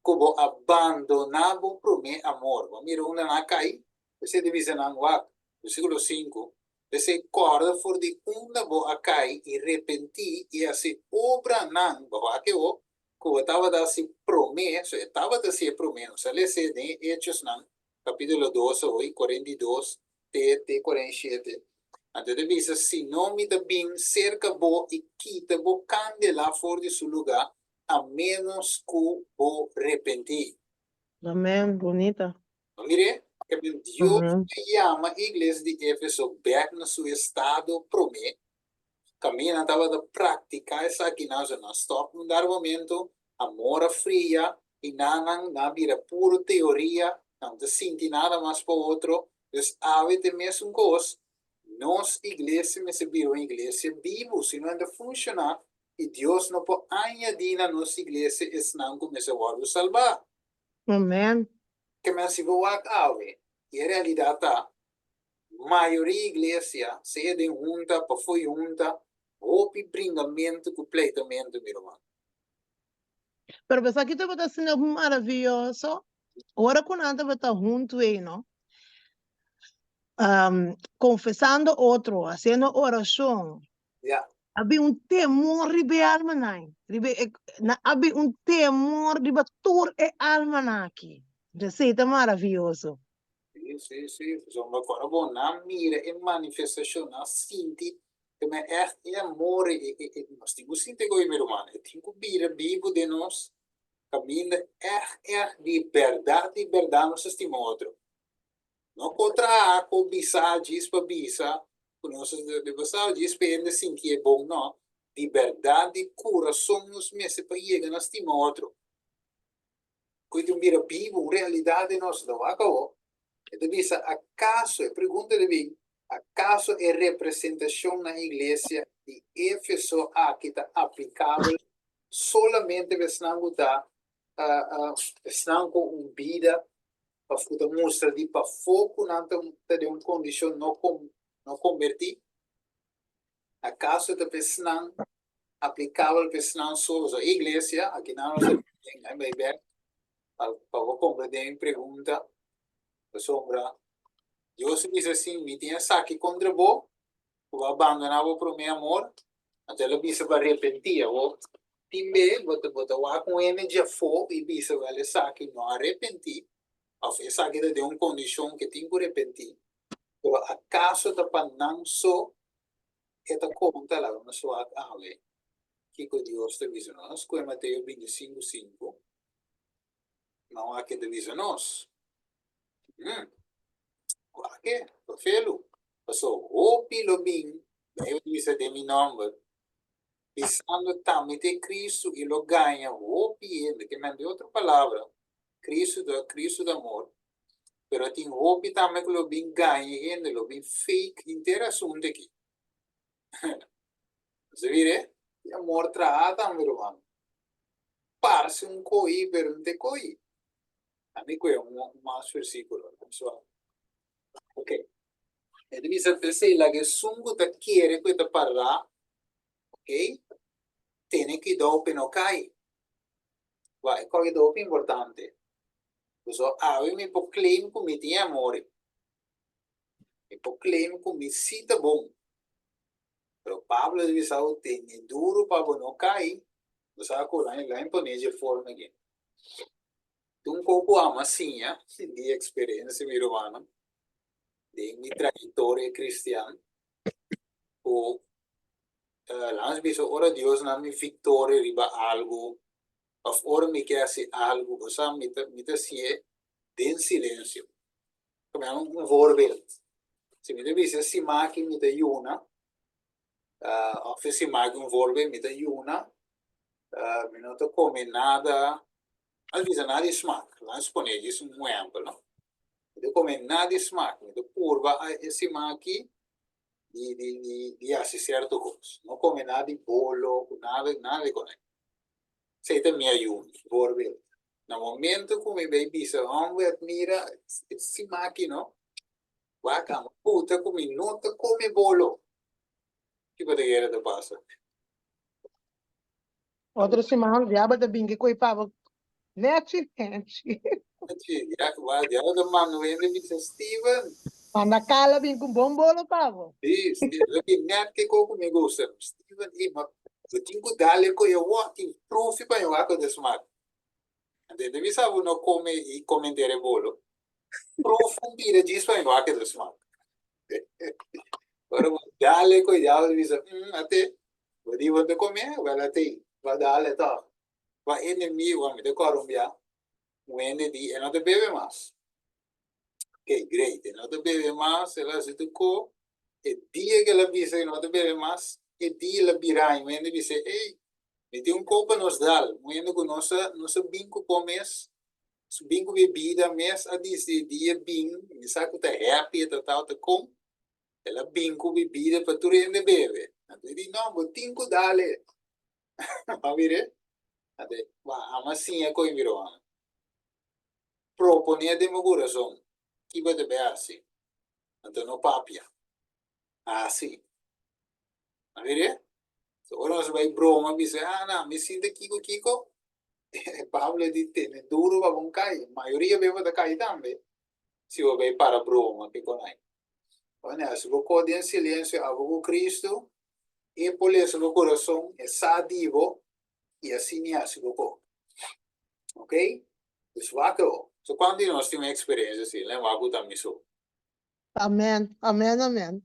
ku bo a bandoná bo promé amor. Bo a mira unda nan a kai? P'esei ta bisa nan, Wak, versíkulo sinku, P'esei kòrda for di unda bo a kai i repentí i hasi obranan, bo wak e o, ku bo tabata hasi promé, so e tabata hasi e promé, nos a les'é den e Hechosnan, kapítulo dos awe, 42 te te 47. Anto e ta bisa, Sino mi ta bin serka bo i kita bo kandela for di su lugá, a ménos ku bo repentí. Amen, bunita. No mir'é? Kebien Dios a yama e iglesia di Efeso bèk na su estado promé. Kaminda nan tabata praktiká esakinan, so nan stòp un dado momento, amor a fria i nan nan a bira puro teoria, nan no ta sinti nada mas pa otro. Dus awe ta e mesun kos, nos iglesia mester bira un iglesia bibu, si no e no ta funshoná i Dios no por añadí na nos iglesia esnan ku mester wòrdu salbá. Amen. Ke men si bo wak awe, i e realidat ta, mayoria iglesia, sea den hunta, pafó i hunta, hopi bringamentu ku pleitamentu, mi ruman. Pero bo sa ki tabata asina maravioso? Ora ku nan tabata huntu ei, no? Konfesando otro, hasiendo orashon, Ja. A bin un temor riba e almanan, riba e, na a bin un temor riba tur e almanan aki. Esei ta maravioso. Sí, sí, sí. Pasobra ora bo nan mira e manifestashon, nan sinti ku men ègt e amor, e, e, e, nos tin ku sinti ku mi ruman, e tin ku bira bibu den nos, kaminda ègt, ègt di bèrdat, di bèrdat nos ta stima otro. No por traha ku bisa djis pa bisa ku nos a di pasado djis pa hende sinti e bon no. Di bèrdat di kurason nos mester pa yega na stima otro. Ku e tin bira bibu, un realidat den nos. Ta wak awor. E ta bisa akaso, e pregunta ta bin, akaso e representashon na iglesia di Efeso aki ta aplikabel solamente pa esnan ku ta esnan ku un bida òf ku ta mustra di pafó ku nan ta ta den un kondishon no no kombertí? Akaso ta pa esnan aplikabel pa esnan so? Pasobra e iglesia, aki nan nos a bai bèk pa pa bo komprendé mi pregunta, pasobra Dios a bisa asin, Mi tin esaki kontra bo, ku bo a bandoná bo promé amor, anto el a bisa bo a repentí. Awor, tin be bo ta bo ta wak un hende djafó i bisa wèl esaki no a repentí, òf esaki ta den un kondishon ke tin ku repentí. Pero akaso ta pa nan so e ta konta? Laga nos wak awe kiko Dios ta bisa nos. Koe Mateo 25, 5. No a ke ta bisa nos. Hmm. Wak-e, Felu. Paso hopi lo bin, Bijbel ta bisa den mi nomber, bisando ta mi ta e Cristo i lo gaña hopi hende. Ke men, den otro palabra, Cristo ta Cristo ta amor, pero tin hopi tambe ku lo bin gaña hende, lo bin fake henter asuntu aki. Bo sa bira? E amor traha tambe, ruman. Parse un ko'i pero no ta e ko'i. A mi koe un mas versíkulo. So, ok. E ta bisa p'esei laga esun ku ta kere ku e ta pará, ok, tene kuidou p'e no kai. Wak, e kòke ta hopi importante. Pasobra awe mi por claim ku mi tin e amor ei. Mi por claim ku mi sí ta bon. Pero Pablo a bisa bo tene duru pa bo no kai. Bo sa ku lain lain pone dje forma aki. Tin un koko ama siña di eksperensia mi rumannan den mi trayektoria kristian ku laat bisa ora Dios na mi viktoria riba algu òf ora mi ke hasi algu bo sa mi ta mi ta hasié den silensio. Ta mira un voorbeeld. Si mi ta bisa e siman aki mi ta yuna, òf e siman aki un voorbeeld mi ta yuna, mi no ta kome nada, a bisa nada di smak, laat nos pone djis un ehèmpel no. Mi ta kome nada di smak, mi ta purba e siman aki di di di di hasi sierto kos. No kome nada di bolo, nada nada di kos. Esei ta mi ayuno, voorbeeld. Na momento ku mi bai bisa homber mira e siman aki no, wak amo puta ku mi no ta kome bolo. Kiko ta kere ta pasa? Otro siman diabel ta bin ki koi pa bo nechi nechi. Nechi, ya, diabel ta manda un hende bisa Steven. Manda Carla bin ku bon bolo pa bo. Sí, Steven bin net ke kos ku mi gusta. Steven, ey, ma bo tin ku dale ku e wòk i profi pa e wak ku ta smak. Anto e ta bisa bo no kome i kome henter e bolo. Profi un bira djis pa e wak ku ta smak. Ora bo dale ku e diabel ta bisa, mm, ate, bo di bo ta kome, wèl ate, bo a dale tòg. Bo a enemigo, mi ta kòrda un bia, un hende di e no ta bebe mas. Ok, great. E no ta bebe mas, el a hasi tur ko. E dia ku el a bisa ku e no ta bebe mas, e dia el a bira i un hende bisa, ey, mi tin un ko pa nos dal. Un hende ku no sa, no sa bin ku ko mes, su bin ku bebida mes a disidí e bin, mi sa ku ta happy e ta tau ta kon. El a bin ku bebida pa tur hende bebe. Anto e di, no, bo tin ku dal e. Bo a mir'é? Anto, amo a siña koe mi ruman. Proponé den bo kurason ki bo ta bai hasi, anto no papia. Hasi. A mira? So ora nos bai broma bisa, ah na, mi sinti kiko kiko, Pablo di tene duro pa bon kai. Mayoria be bo ta kai tambe, si bo bai para broma kiko nai. Wanneer si bo ko den silensio abo ku Kristu, e por lesa bo kurason, e sa di bo, i asina hasi bo ko. Ok? Dus wak awor. So kuantu di nos tin un eksperensia así? Len wak ku ta mi so. Amen, amen, amen.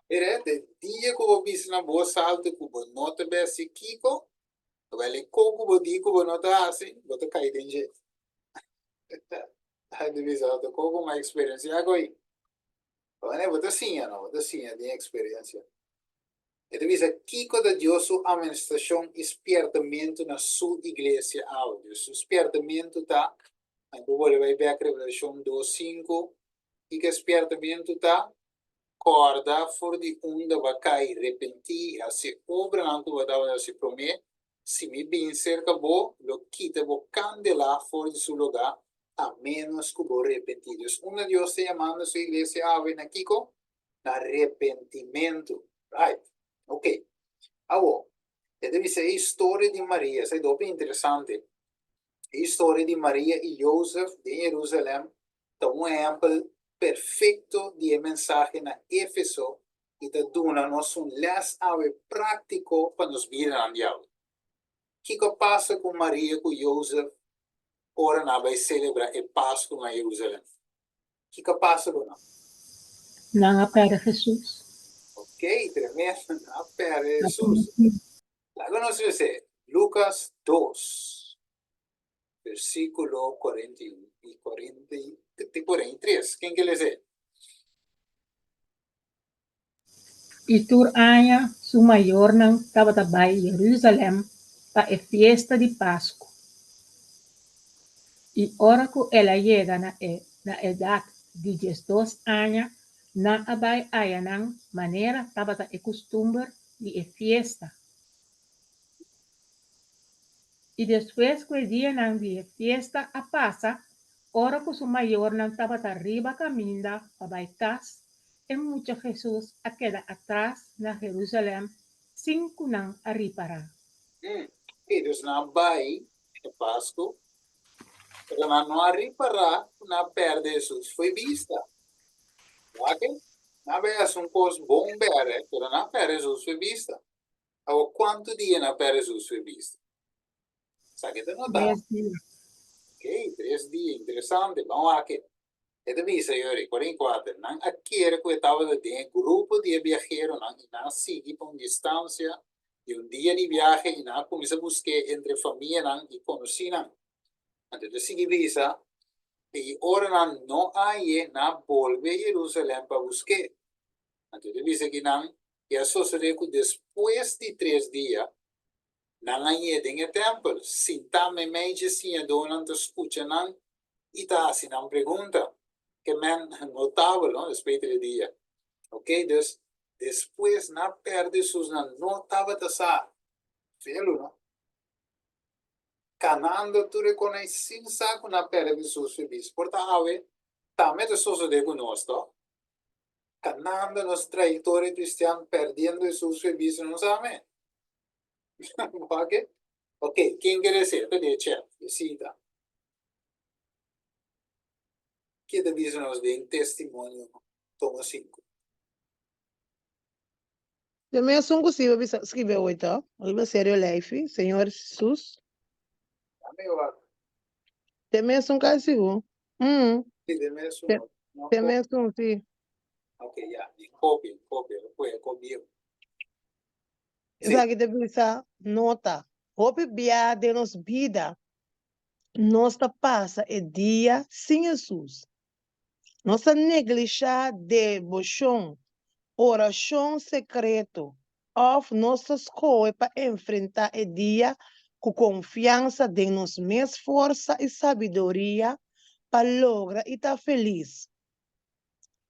Mira, de dia ku bo bisa na bos altu ku bo no ta bai hasi kiko, wèl e ko ku bo di ku bo no ta hasi, bo ta kai den dje. Ai di bisa, ta ko ku mi a eksperensiá ku ei. Bo ta siña no, bo ta siña den eksperensia. E ta bisa, Kiko ta Dios su amonestashon i spièrtamentu na Su iglesia awe? Dios su spièrtamentu ta, nan por bolbe bai bèk Revelashon dos, sinku, Kiko e spièrtamentu ta? Kòrda for di unda bo a kai, repentí i hasi e obranan ku bo tabata hasi promé. Si mi bin serka bo, lo kita bo kandelá for di su lugá, a ménos ku bo repentí. Dus unda Dios ta yamando su iglesia awe? Na kiko? Na repentimentu. Right. Ok. Awo, e ta bisa e historia di Maria, esei ta hopi interesante. E historia di Maria i Jozef den Jerusalem ta un ehèmpel perfekto di e mensahe na Efeso i ta duna nos un lès awe práktiko pa nos bidanan di awe. Kiko a pasa ku Maria ku Jozef ora nan a bai selebrá e Pasku na Jerusalem? Kiko a pasa ku nan? Nan a pèrdè Hesus. Ok, tremendo. Nan a pèrdè Hesus. Laga nos lesa Lukas dos, versíkulo 41 i te 43. Ken ke lesa? I tur aña su mayornan tabata bai Jerusalèm pa e fiesta di Pasku. I ora ku el a yega na e na edat di diesdos aña, nan a bai ayanan manera tabata e kustumber di e fiesta. I despues ku e dianan di e fiesta a pasa, ora ku su mayornan tabata riba kaminda pa bai kas, e mucha Hesus a keda atras na Herusalèm sin ku nan a ripará. I dus nan a bai e Pasku. Pero nan no a ripará ku nan a pèrdè Hesus fo'i bista. Wak, nan a bai hasi un kos bon bèrè, pero nan a pèrdè Hesus fo'i bista. Awor, kuantu dia nan a pèrdè Hesus fo'i bista? Esaki ta notá. Tres dia. Ok, tres dia. Interesante. Ban wak. E ta bisa, Yori, 44, nan a kere ku e tabata den e grupo di e biaheronan i nan a sigui pa un distansia di un dia di biahe i nan a kuminsá busk'é entre famianan i konosínan. Anto e ta sigui bisa, I ora nan no a hañ'é, nan a bolbe Jerusalèm pa busk'é. Anto e ta bisa ki nan, I a sosodé ku despues di tres dia, Nan a yega den e tèmpel, sintá meimei dje siñadónan ta skucha nan i ta hasi nan pregunta. Ke men notabel, no? Despues di tres dia. Ok, dus despues nan a pèrdè Hesus, nan no tabata sa. Felu, no? Kanando tur e konai sin sa ku nan a pèrdè Hesus su bista. Por ta awe tambe ta sosodé ku nos, tòg? Kanando nos trayektoria kristian pèrdiendo Hesus su bista, no sa me. Ok, ok, ken ke desea ta den e chat, e sita. Ke ta bisa nos den Testimonio tomo sinku? De mesun ku si bo bisa skribe hoy ta, riba serio leifi, Señor Jesus. Dame wak. De mesun ka sigur. Mm. Si, de mesun. De, de mesun, si. Ok, ya, mi kopia, mi kopia, mi kohe kobieu. Esaki ta bisa, Nota, hopi bia den nos bida nos ta pasa e dia sin Hesus. Nos ta neglishá deboshon, orashon sekreto òf nos ta skohe pa enfrentá e dia ku konfiansa den nos mes forsa i sabiduria pa logra i ta felis.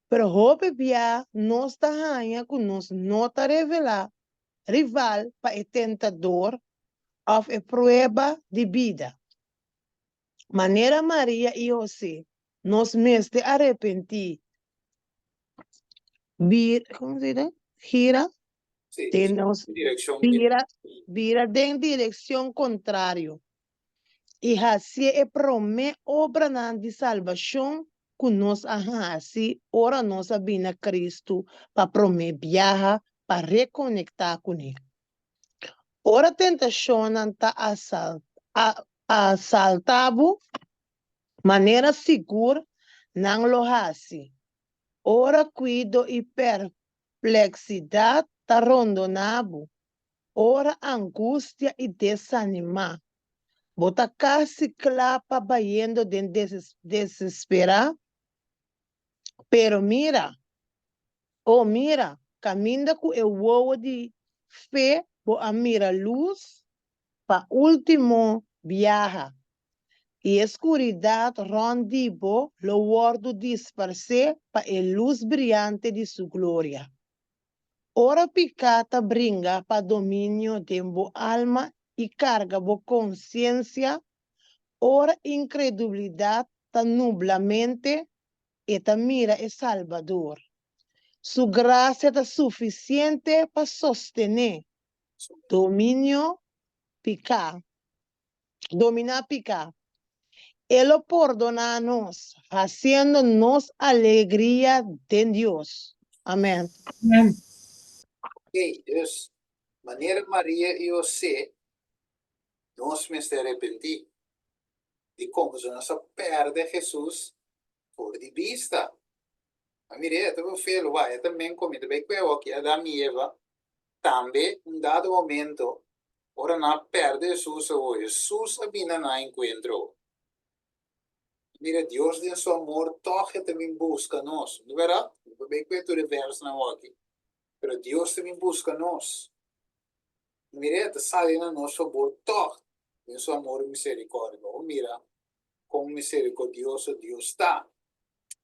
Pero hopi bia nos ta haña ku nos no ta revelá rival pa e tentador òf e prueba di bida. Manera Maria i José, nos mester arepentí, bir, komo se dice? Gira Sí, den nos direkshon di bira, bira den direkshon kontrario i hasié e promé obranan di salbashon ku nos a hasi ora nos a bini na Kristu pa promé biaha pa rekonektá kuné. Ora tentashonnan ta asaltá bo, manera sigur nan lo hasi, ora kuido i perpleksidat ta rondoná bo, ora angustia i desanimá Bo ta kasi kla pa bayendo den desesperá? Pero mira, o mira, kaminda ku e wowo di fe bo a mira lus pa último biaha, i e skuridat rònt di bo lo wòrdu disparsé pa e lus briante di su gloria. Ora piká ta bringa pa dominio den bo alma i karga bo konsiensia, ora inkredulidat ta nubla mente, e ta mira e Salbador. Su grasia ta sufisiente pa sostené dominio piká. Dominá piká. E lo pordoná nos, hasiendo nos alegria den Dios. Amèn. Amèn. Oké, dus manera Maria i José, nos mester arepentí. Dikon? Pasobra nos a pèrdè Hesus for di bista. A mir'é, e ta bufel, wak, e ta men ku mi ta bai ku e awor, Adam i Eva Tambe, un dado momento, ora nan a perde Hesus awor, Hesus a bini na nan enkuentro. Mira, Dios den su amor tòg e ta bin buska nos. No bèrdat? Mi por bai kue tur e vèrsnan awor aki. Pero Dios ta bin buska nos. Mira, e ta sali na nos fabor tòg den su amor i miserikòrdia. Bo mira kon miserikòrdioso Dios ta.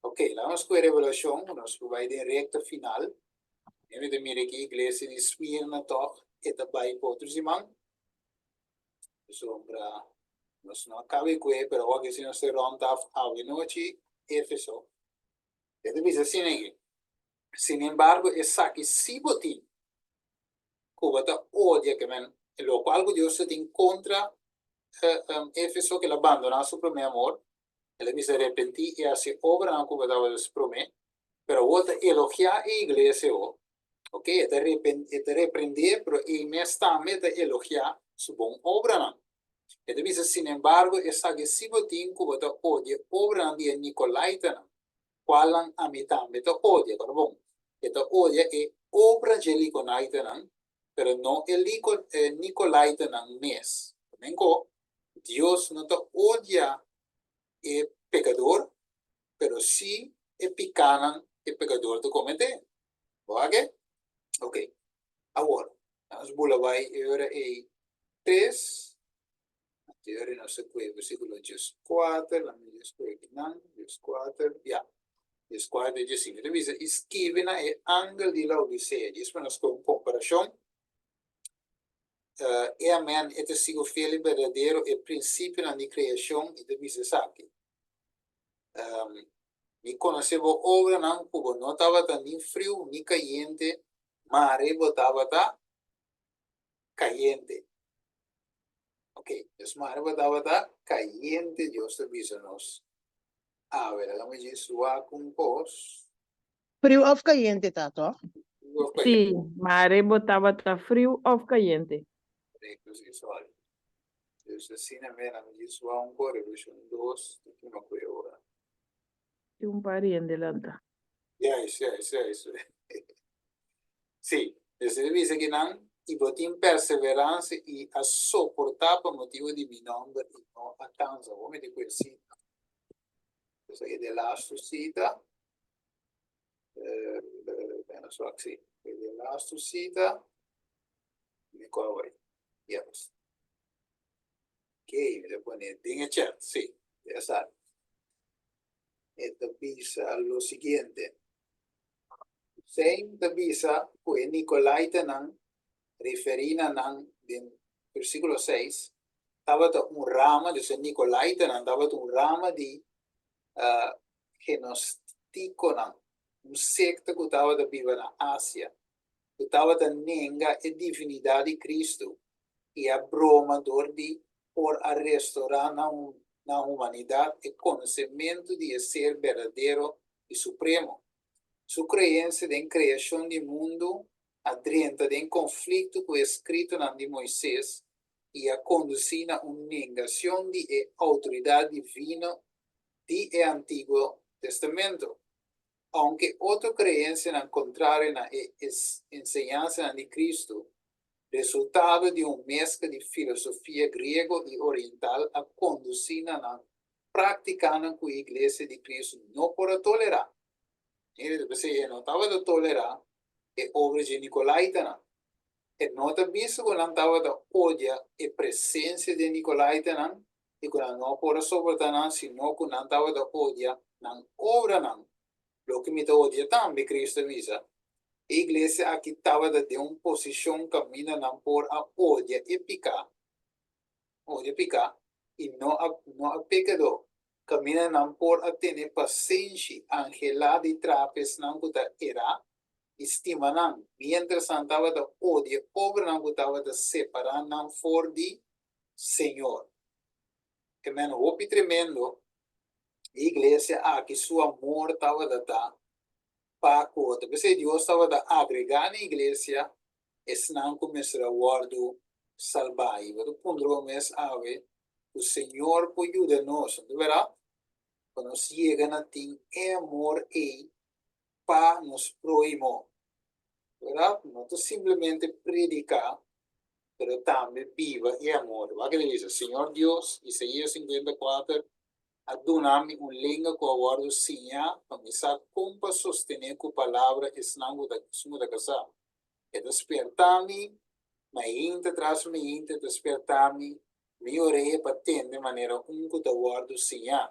Ok, laga nos kue Revelashon, nos por bai den rekta final. Mi ta mira ki iglesia di Smirna tòg e ta bai pa otro siman. Pasobra nos no a kaba e kue, pero awor si nos ta rònt af awe nochi, Efeso. E ta bisa asina aki, Sinembargo, esaki si bo tin, ku bo ta odia, ke men lokual ku Dios ta tin kontra Efeso, ku el a bandoná su promé amor. El a bisa repentí i hasi obranan ku bo tabata hasi promé, pero awor ta elogiá e iglesia awor. Ok, e ta e ta reprendé, pero ei mes tambe e ta elogiá su bon obranan. E ta bisa, Sinembargo, esaki si bo tin ku bo ta odia obranan di e nikolaitanan, kualnan ami tambe ta odia. Kòrda bon, e ta odia e obra dje likonaitanan, pero no e e nikolaitanan mes. Tamen ko, Dios no ta odia e pekador, pero sí e pikánan e pekador ta kometé. Bo wak e? Ok. Awor, nos bula bai e ora ei tres, anto e ora nos ta kue versíkulo dieskuater, lami djis kue akinan, dieskuater, ya, dieskuater i diesinku. E ta bisa, I skibi na e angel di Laodisea. Djis pa nos kue un komparashon. E Amen, e testigo fiel i berdadero, e prinsipionan di kreashon, i ta bisa esaki. Mi konosé bo obranan ku bo no tabata ni friu ni kayente, mare bo tabata kayente. Ok, dus mare bo tabata kayente, Dios ta bisa nos. Awe, laga mi djis wak un kos. Friu òf kayente ta, tò? Friu òf Sí, kayente. mare bo tabata friu òf kayente. Korekto, sí, sorry. Dus asina mera mi djis wou un kore version dos ta kima ku e ora. Tin un par hende lanta. Juist, juist, juist. Sí, dus e ta bisa ki nan, i bo tin perseveransia i a soportá pa motibu di mi nòmber i no a kansa. Bo mete ku e sita. Esaki e de lastu sita. Bueno, so sí. E de lastu sita. Mi kua bai. Yes. Ok, mi ta pone den e chat, sí, ya sa. E ta bisa lo siguiente. Sein ta bisa ku e Nikolaitanan referí na nan den versíkulo seis tabata un rama, dus e Nikolaitanan tabata un rama di uh, genostikonan, un sekta ku tabata biba na Asia. ku tabata nenga e divinidat di Kristu i a broma dor di por a restorá na na humanidat e konosementu di e Ser berdadero i supremo. Su kreensia den kreashon di mundu a drenta den konflikto ku e skritonan di Moises i a kondusí na un nengacion di e outoridat divino di e Antiguo Testamento. Aunke otro creencianan contrario na e enseñansanan di Cristo, resultado di un mezcla di filosofia griego i oriental a conduci na nan practicanan cu e Iglesia di Cristo no por a tolera. Mira, p'esei e no tabata tolera e obra dje Nicolaitanan. E no ta bisa cu nan tabata odia e presencia di e Nicolaitanan i ku nan no por a soportá nan, sino ku nan tabata odia nan obranan, loke mi ta odia tambe, Cristo a bisa. E iglesia aki tabata den un posishon kaminda nan por a odia e piká, odia piká, i no a no a pekadó, kaminda nan por a tene pasenshi, anhelá di traha pa esnan ku ta erá i stima nan, miéntras nan tabata odia obranan ku tabata separá nan for di Señor. E men hopi tremendo, e iglesia aki su amor tabata ta pa cu otro. P'esey Dios tabata agrega na iglesia esnan cu mester a wordo salba. Y bo ta puntra bo mes awe cu Señor por yuda nos, no ta berdad? Pa nos yega na tin e amor ey pa nos prohimo. Berdad? No ta simplemente predica pero tambe biba e amor. Wak e ta bisa, Señor Dios, Isaías 54, a duna mi un lenga ku a wòrdu siñá pa mi sa kon pa sostené ku palabra esnan ku ta esun ku ta kasá. E ta spertá mi mainta tras mainta, e ta spertá mi mi orea pa tende manera un ku ta wòrdu siñá.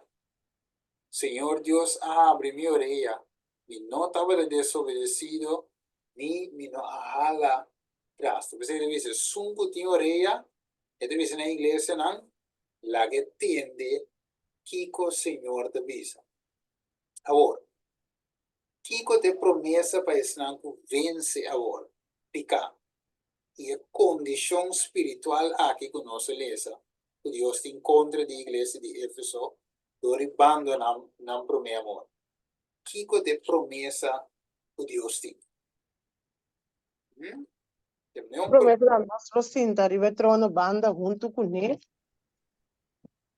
Señor Dios a habri mi orea, mi no tabata desobedesido ni mi no a hala tras. Ta p'esei ta bisa, esun ku tin orea, e ta bisa na e iglesianan, laga e tende kiko Señor ta bisa. Awor, kiko ta e promesa pa esnan ku vense awor piká i e kondishon spiritual aki ku nos a lesa ku Dios tin kontra di iglesia di Efeso? Dor di bandoná nan promé amor. Kiko ta e promesa ku Dios tin? Hm? Promesa ta nos lo sinta riba e trono banda huntu kuné.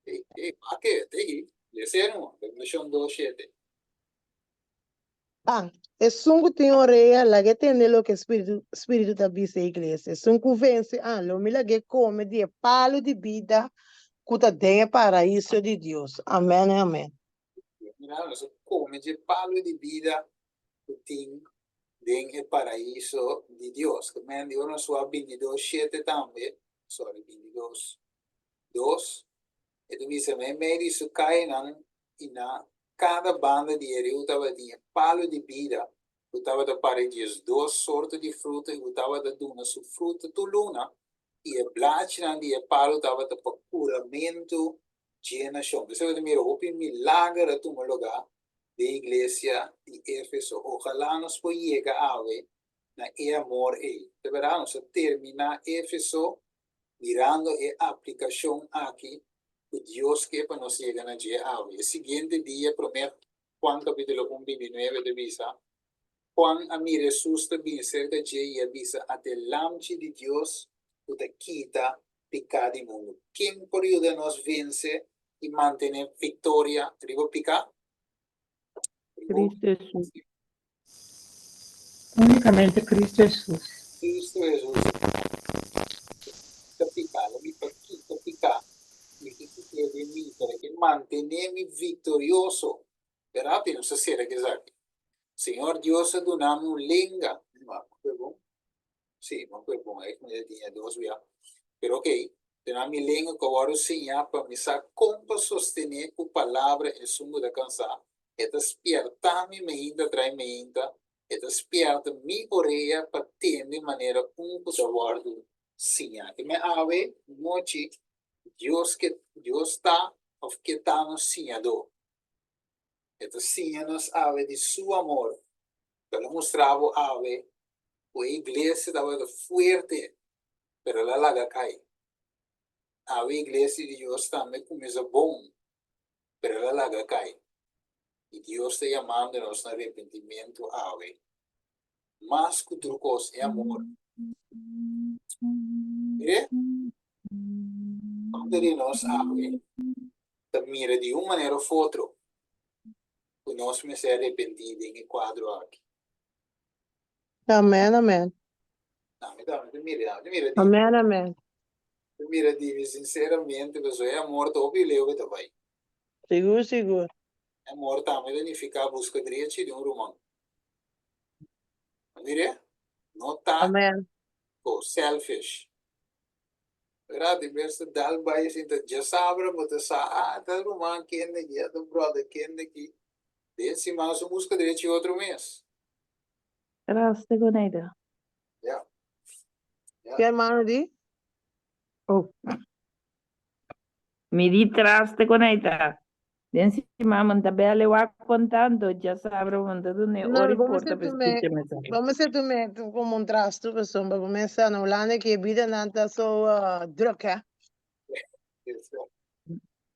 Ey, ey, wak, te ei. Lesa e no, Revelashon dos shete. Ah, esun ku tin orea, lag'é tende loke Spiritu, Spiritu ta bisa e iglesia. Esun ku vense, ah, lo mi lag'é kome di e palu di bida ku ta den e paraiso di Dios. Amèn i amèn. Mira, nos a kome dje palu di bida ku tin den e paraiso di Dios. Ke men di ora nos wak bintidos shete tambe, sorry, bintidos dos, e ta bisa meimei di su kayanan i na kada banda di e riu tabatin e palu di bida ku tabata pari diesdos sorto di fruta i ku tabata duna su fruta tur luna, i e blachinan di e palu tabata pa kuramentu dje nashon. P'esei bo ta mira hopi milager a tuma lugá den iglesia di Efeso. Ojalá nos por yega awe na e amor ei. Ta bèrdat, nos a terminá Efeso mirando e aplikashon aki ku Dios ke pa nos yega na dje awe. E siguiente dia, promé Juan kapítulo un bintinuebe ta bisa, Juan a mira Hesus ta bini serka dje i a bisa, Ata e Lamchi di Dios ku ta kita piká di mundu. Ken por yuda nos vense i mantené viktoria riba piká? Cristo Hesus. Únikamente Cristo Hesus. Cristo Hesus ta piká, lo mi pa kita piká, mi ke kit'é den mi, pero e ke mantené mi viktorioso. Pero api nos ta sera ku esaki. Señor Dios a duna mi un lenga. Sí, no puede pon ahí, mi tenía dos bia. Pero ok, tena mi lengua ku a wòrdu siñá pa mi sa kon pa sostené ku palabra esun ku ta kansá. E ta spièrta mi meinta trai meinta, e ta spièrta mi orea pa tende manera un ku ta wòrdu siñá. Ke men awe nochi Dios ke Dios ta òf ke ta nos siñadó. E ta siña nos awe di su amor. El a mustra bo awe ku e iglesia tabata fuerte, pero el a laga kai. Awe iglesia di Dios tambe kuminsá bon, pero el a laga kai. I Dios ta yamando nos na repentimentu awe. Mas ku tur kos, e amor. Mire, Kuantu di nos awe ta mira di un manera of otro ku nos mester arepentí den e kuadro aki? Amen, amen. Ami ta, mi ta mira, mi ta mira di, Amen, amen. mi ta mira di mi sinceramente, pasobra e amor ta hopi leu ku ta bai. Sigur, sigur. E amor tambe ta nifiká buska drechi di un ruman. Mire, no ta Amen. go selfish. Verdad, di bes ta dal bai sinta djasabra bo ta sa, ah, ta ruman kende aki, ah, ta brother kende aki. Den siman su buska drechi otro mes. Raste con ella. Ja. Ja. Ki hermano di? Oh. Mi di traste con ella. Den siman mon ta bel e wak contando, djasabra mon ta duna e No, ora y bo porta mester pa tume, escucha mensahe. bo mester tume como un trasto pasobra bo mester na Hulanda ki e vida nan ta so druk hè.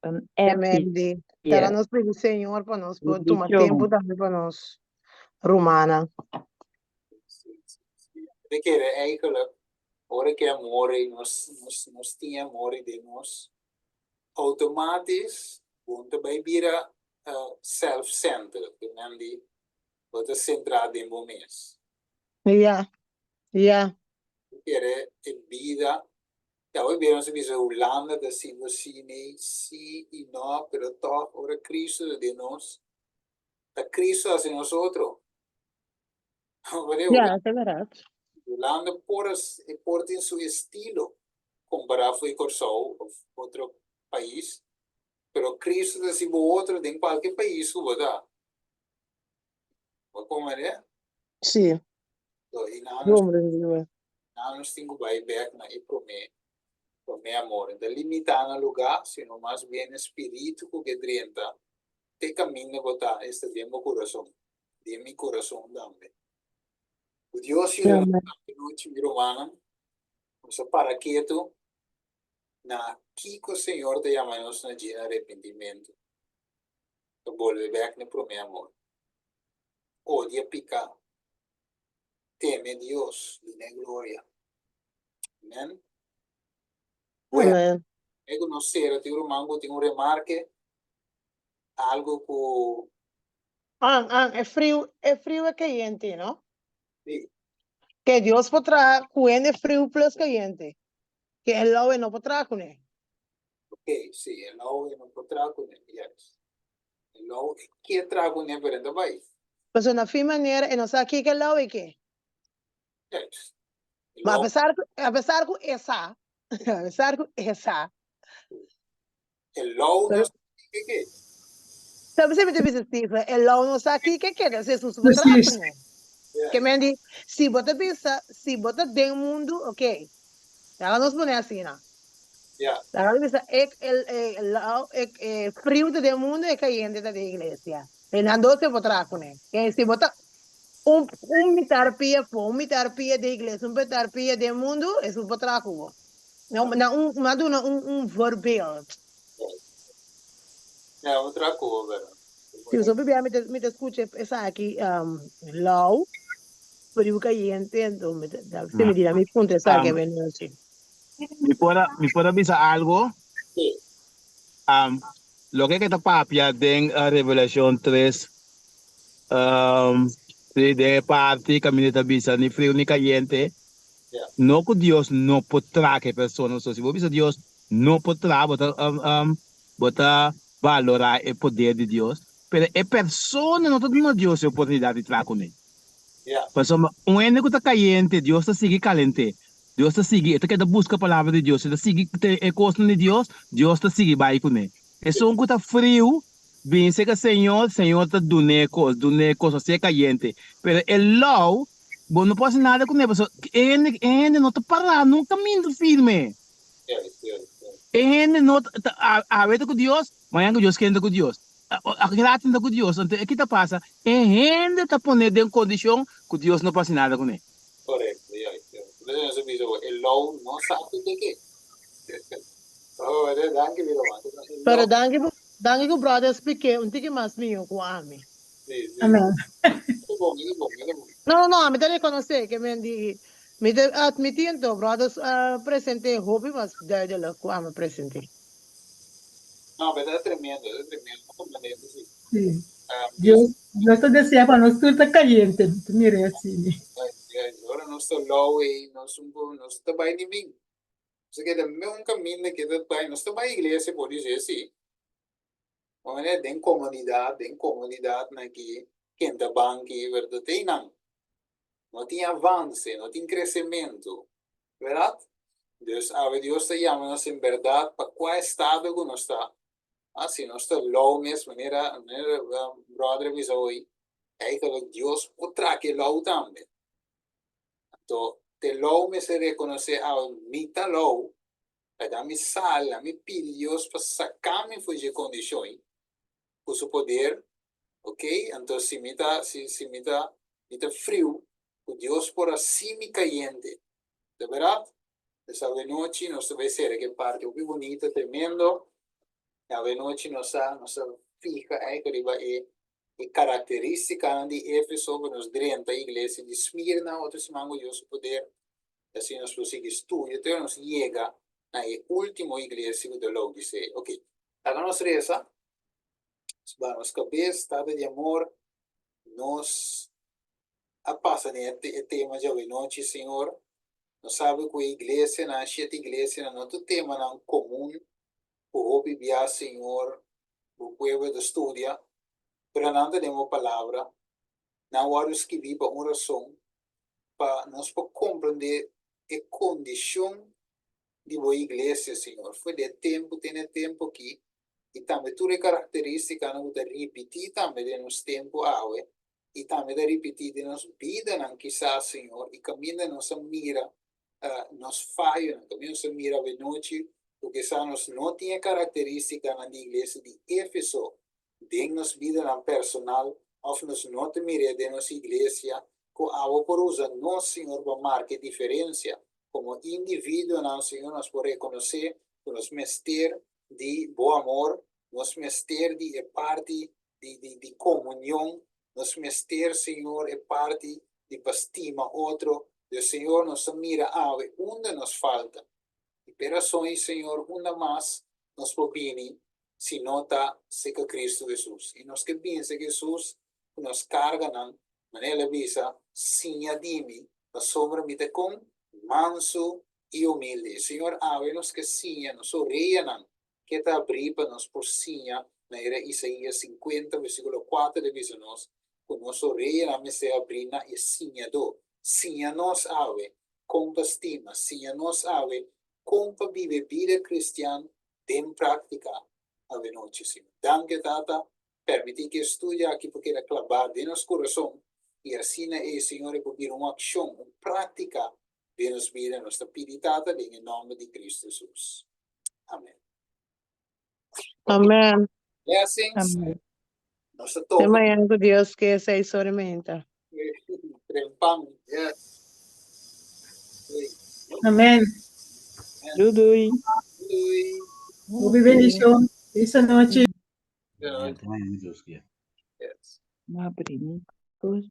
Un Amen app di. Tara nos pidi Señor pa nos por tuma Bendicion. tempo tambe pa nos rumannan. Mi kere eigenlijk ora ke amor ei nos nos nos tin amor ei den nos Outomatis bo no ta bai bira self-centered, ke nan di bo ta sentrá den bo mes. Ya, ya. Bo kere e bida, ya hopi bia nos ta bisa Hulanda ta siña asina, si i no, pero tòg ora Cristo ta den nos, ta Cristo hasi nos otro. Ya, ta bèrdat. Hulanda por e por tin su estilo kompará fu e Kòrsou òf otro pais, pero Cristo ta hasi bo otro den kualke pais ku bo ta. Bo komprendé? Sí. So, i nan Komprendí. Nan nos tin ku bai bèk na e promé promé amor. No ta limitá na lugá, sino mas bien e spiritu ku ke drenta te kaminda bo ta, esta den bo kurason. Den mi kurason tambe. Ku Dios yuda nos awe nochi, mi rumannan, nos a para ketu na kiko Señor ta yama nos na dje na arepentimentu. Ta bolbe bek na e promé amor. Odia piká. Teme Dios, dun'é gloria. Amen. Bueno, Amen. e ku nos sera tin un ruman ku tin un remarke, algo ku. An, an, e friu, e friu e kayente, no? Sí. Ke Dios por traha ku hende friu plus kayente. Ke e lou e no por traha kuné. Ok, sí, e lou e no por traha kuné, yes. E lou e ke traha kuné, pero e no ta bai. Pasobra na fin manera e no sa kiko e lou e ke. Yes. E Ma lou. apesar ku, apesar ku e sa, apesar ku e sa. E lou no Pero sa kiko e ke. Sabe si mi ta bisa Steven, e lou no sa kiko e ke, entonces Jesus por traha Precies. kuné. Ke Yes. men di, si bo ta bisa, si bo ta den mundu, ok. Laga nos pone asina. Ja. Laga nos bisa, e, e, e, lau, e, e friu ta den mundu, e kayente ta den iglesia. E nan dos te por traha kuné. Ke si bo ta un, un mitar pia afó, un mitar pia den iglesia, un mitar pia den mundu, esun por traha ku bo. Na, na un, mi a duna un, un voorbeeld. Ja, un traha ku bo, pero. Si, so bibia mi ta, mi ta skucha esaki, um, lau. Friu kayente enton mi ta si mi dina mi puntra esaki Um, awe nochi. mi por a, mi por a bisa algo? Sí. Um, loke ke ta papia den uh, Revelacion 3, um, sí, den e parti kaminda ta bisa ni friu ni kayente, Ja. no ku Dios no por traha ke persona. So si bo bisa Dios no por traha, bo ta um, um, bo ta balorá e poder di Dios, pero e persona no ta duna Dios e oportunidat di traha kuné. Ja. Pasobra un hende ku ta kayente, Dios ta sigui kalent'é. Dios ta sigui, e ta keda buska palabra di Dios, e ta sigui te e kosnan di Dios, Dios ta sigui bai kuné. Esun ku ta friu, bin serka Señor, Señor ta dun'é kos, dun'é kos, hasié kayente. Pero e lou, bo no por hasi nada kuné, pasobra e hende, e hende no ta pará nun kaminda firme. E hende no ta, awe ta ku Dios, mañana ku Dios kende ku Dios. Aki rato ta ku Dios. Anto e ki ta pasa? E hende ta pone den kondishon ku Dios no por hasi nada kuné. Korekto, ya, ya. Por eso nos a bisa bo, e lou no sa ku ke ke. Oh, danki mi ruman. Pero danki, danki ku brother splik'é un tiki mas mihó ku ami. Sí, sí. Amen. E bon, e bon, e bon. No, no, no, ami ta rekonosé ke men di, mi ta atmití anto, brothers a present'é hopi mas duidelijk ku ami a present'é. No, pero ta tremendo, ta tremendo. No comprende eso, sí. Sí. Dios, Dios ta desea pa nos tur ta kayente, mi ta mira asina. Ay, ay, ora nos ta lou ei, nos un po, nos ta bai ni bin. Nos ta keda un kaminda ke ta bai, nos ta bai iglesia por dice sí. Manera den komunidat, den komunidatnan aki, ken ta banki, bèrdat? Einan no tin avanse, no tin kresementu, bèrdat? Dus awe Dios ta yama nos en bèrdat pa kua estado ku nos ta. Ah, si nos ta lou mes, manera, manera bròder a bisa hoy, eigenlijk Dios por traha ke lou tambe. Anto, te lou mester rekonosé, awe mi ta lou, Laga mi sal, laga mi pidi Dios pa saca mi for dje condicion ei cu su poder, ok, anto si mi ta, si, si mi ta, mi ta friu, cu Dios por haci mi cayente. Ta berdad? Pues awenochi nos ta bay cera ke parti hopi bunita, tremendo. Awenochi nos a, nos a fija eigenlijk riba e, e caracteristicanan di Efeso pa nos drenta iglesia di Smirna otro siman cu Dios su poder. I asina nos por sigui studia te ora nos yega na e último iglesia ku ta Laodisea. Ok, laga nos resa. Nos baha nos kabes. Tata di amor, nos a pasa den e tema djawe nochi, Señor. Nos sabi ku e iglesianan, shete iglesianan, no ta temanan komun ku hopi bia, Señor, bo pueblo ta studia, pero nan ta den bo palabra. Nan wòrdu skibí pa un rason, pa nos por komprendé e kondishon di bo iglesia, Señor, for di e tempu te na e tempu akí, i tambe tur e karakterístikanan ku ta ripití tambe den nos tempu awe, i tambe ta ripití den nos bidanan kisas, Señor, i kaminda nos a mira nos fayonan, kaminda nos a mira awenochi ku kisas nos no tin e karakterístikanan di iglesia di Éfeso, den nos bidanan personal òf nos no ta mir'é den nos iglesia, ku abo por usa nos, Señor, pa marka e diferensia. Komo individuonan, Señor, nos por rekonosé ku nos mester di Bo amor, nos mester di e parti di di di komunion. Nos mester, Señor, e parti di pa stima otro. Dios Señor, nos ta mira awe unda nos falta. I p'e rason ei, Señor, unda mas nos por bini si no ta seka Cristo Hesus? I nos ke bini seka Hesus ku nos karganan, manera el a bisa, Siña di mi, pasobra mi ta kon mansu i humilde. Señor, awe nos ke siña nos oreyanan ke ta abrí pa nos por siña, manera Isaías 50 versíkulo 4 ta bisa nos, ku nos oreyanan mester abrí na e siñadó. Siña nos awe kon pa stima, siña nos awe kon pa biba e bida kristian den práktika awenochi, Señor. Danki, Tata, permití ku e studio aki por keda klabá den nos kurason i asina ei, Señor, e por bira un akshon, un práktika den nos bida. Nos ta pidi, Tata, den e nòmber di Kristu Hesus. Amen. Amen. Blessings. Amen. Nos ta Te topa mañana ku Dios ke 6 or i meinta. Trempan. Yes. Hey. Amen. Doei doei. Doei. Hopi bendishon. Feliz anochi. Doei. Te mañana, Dios kier. Yes. Ma primi, kos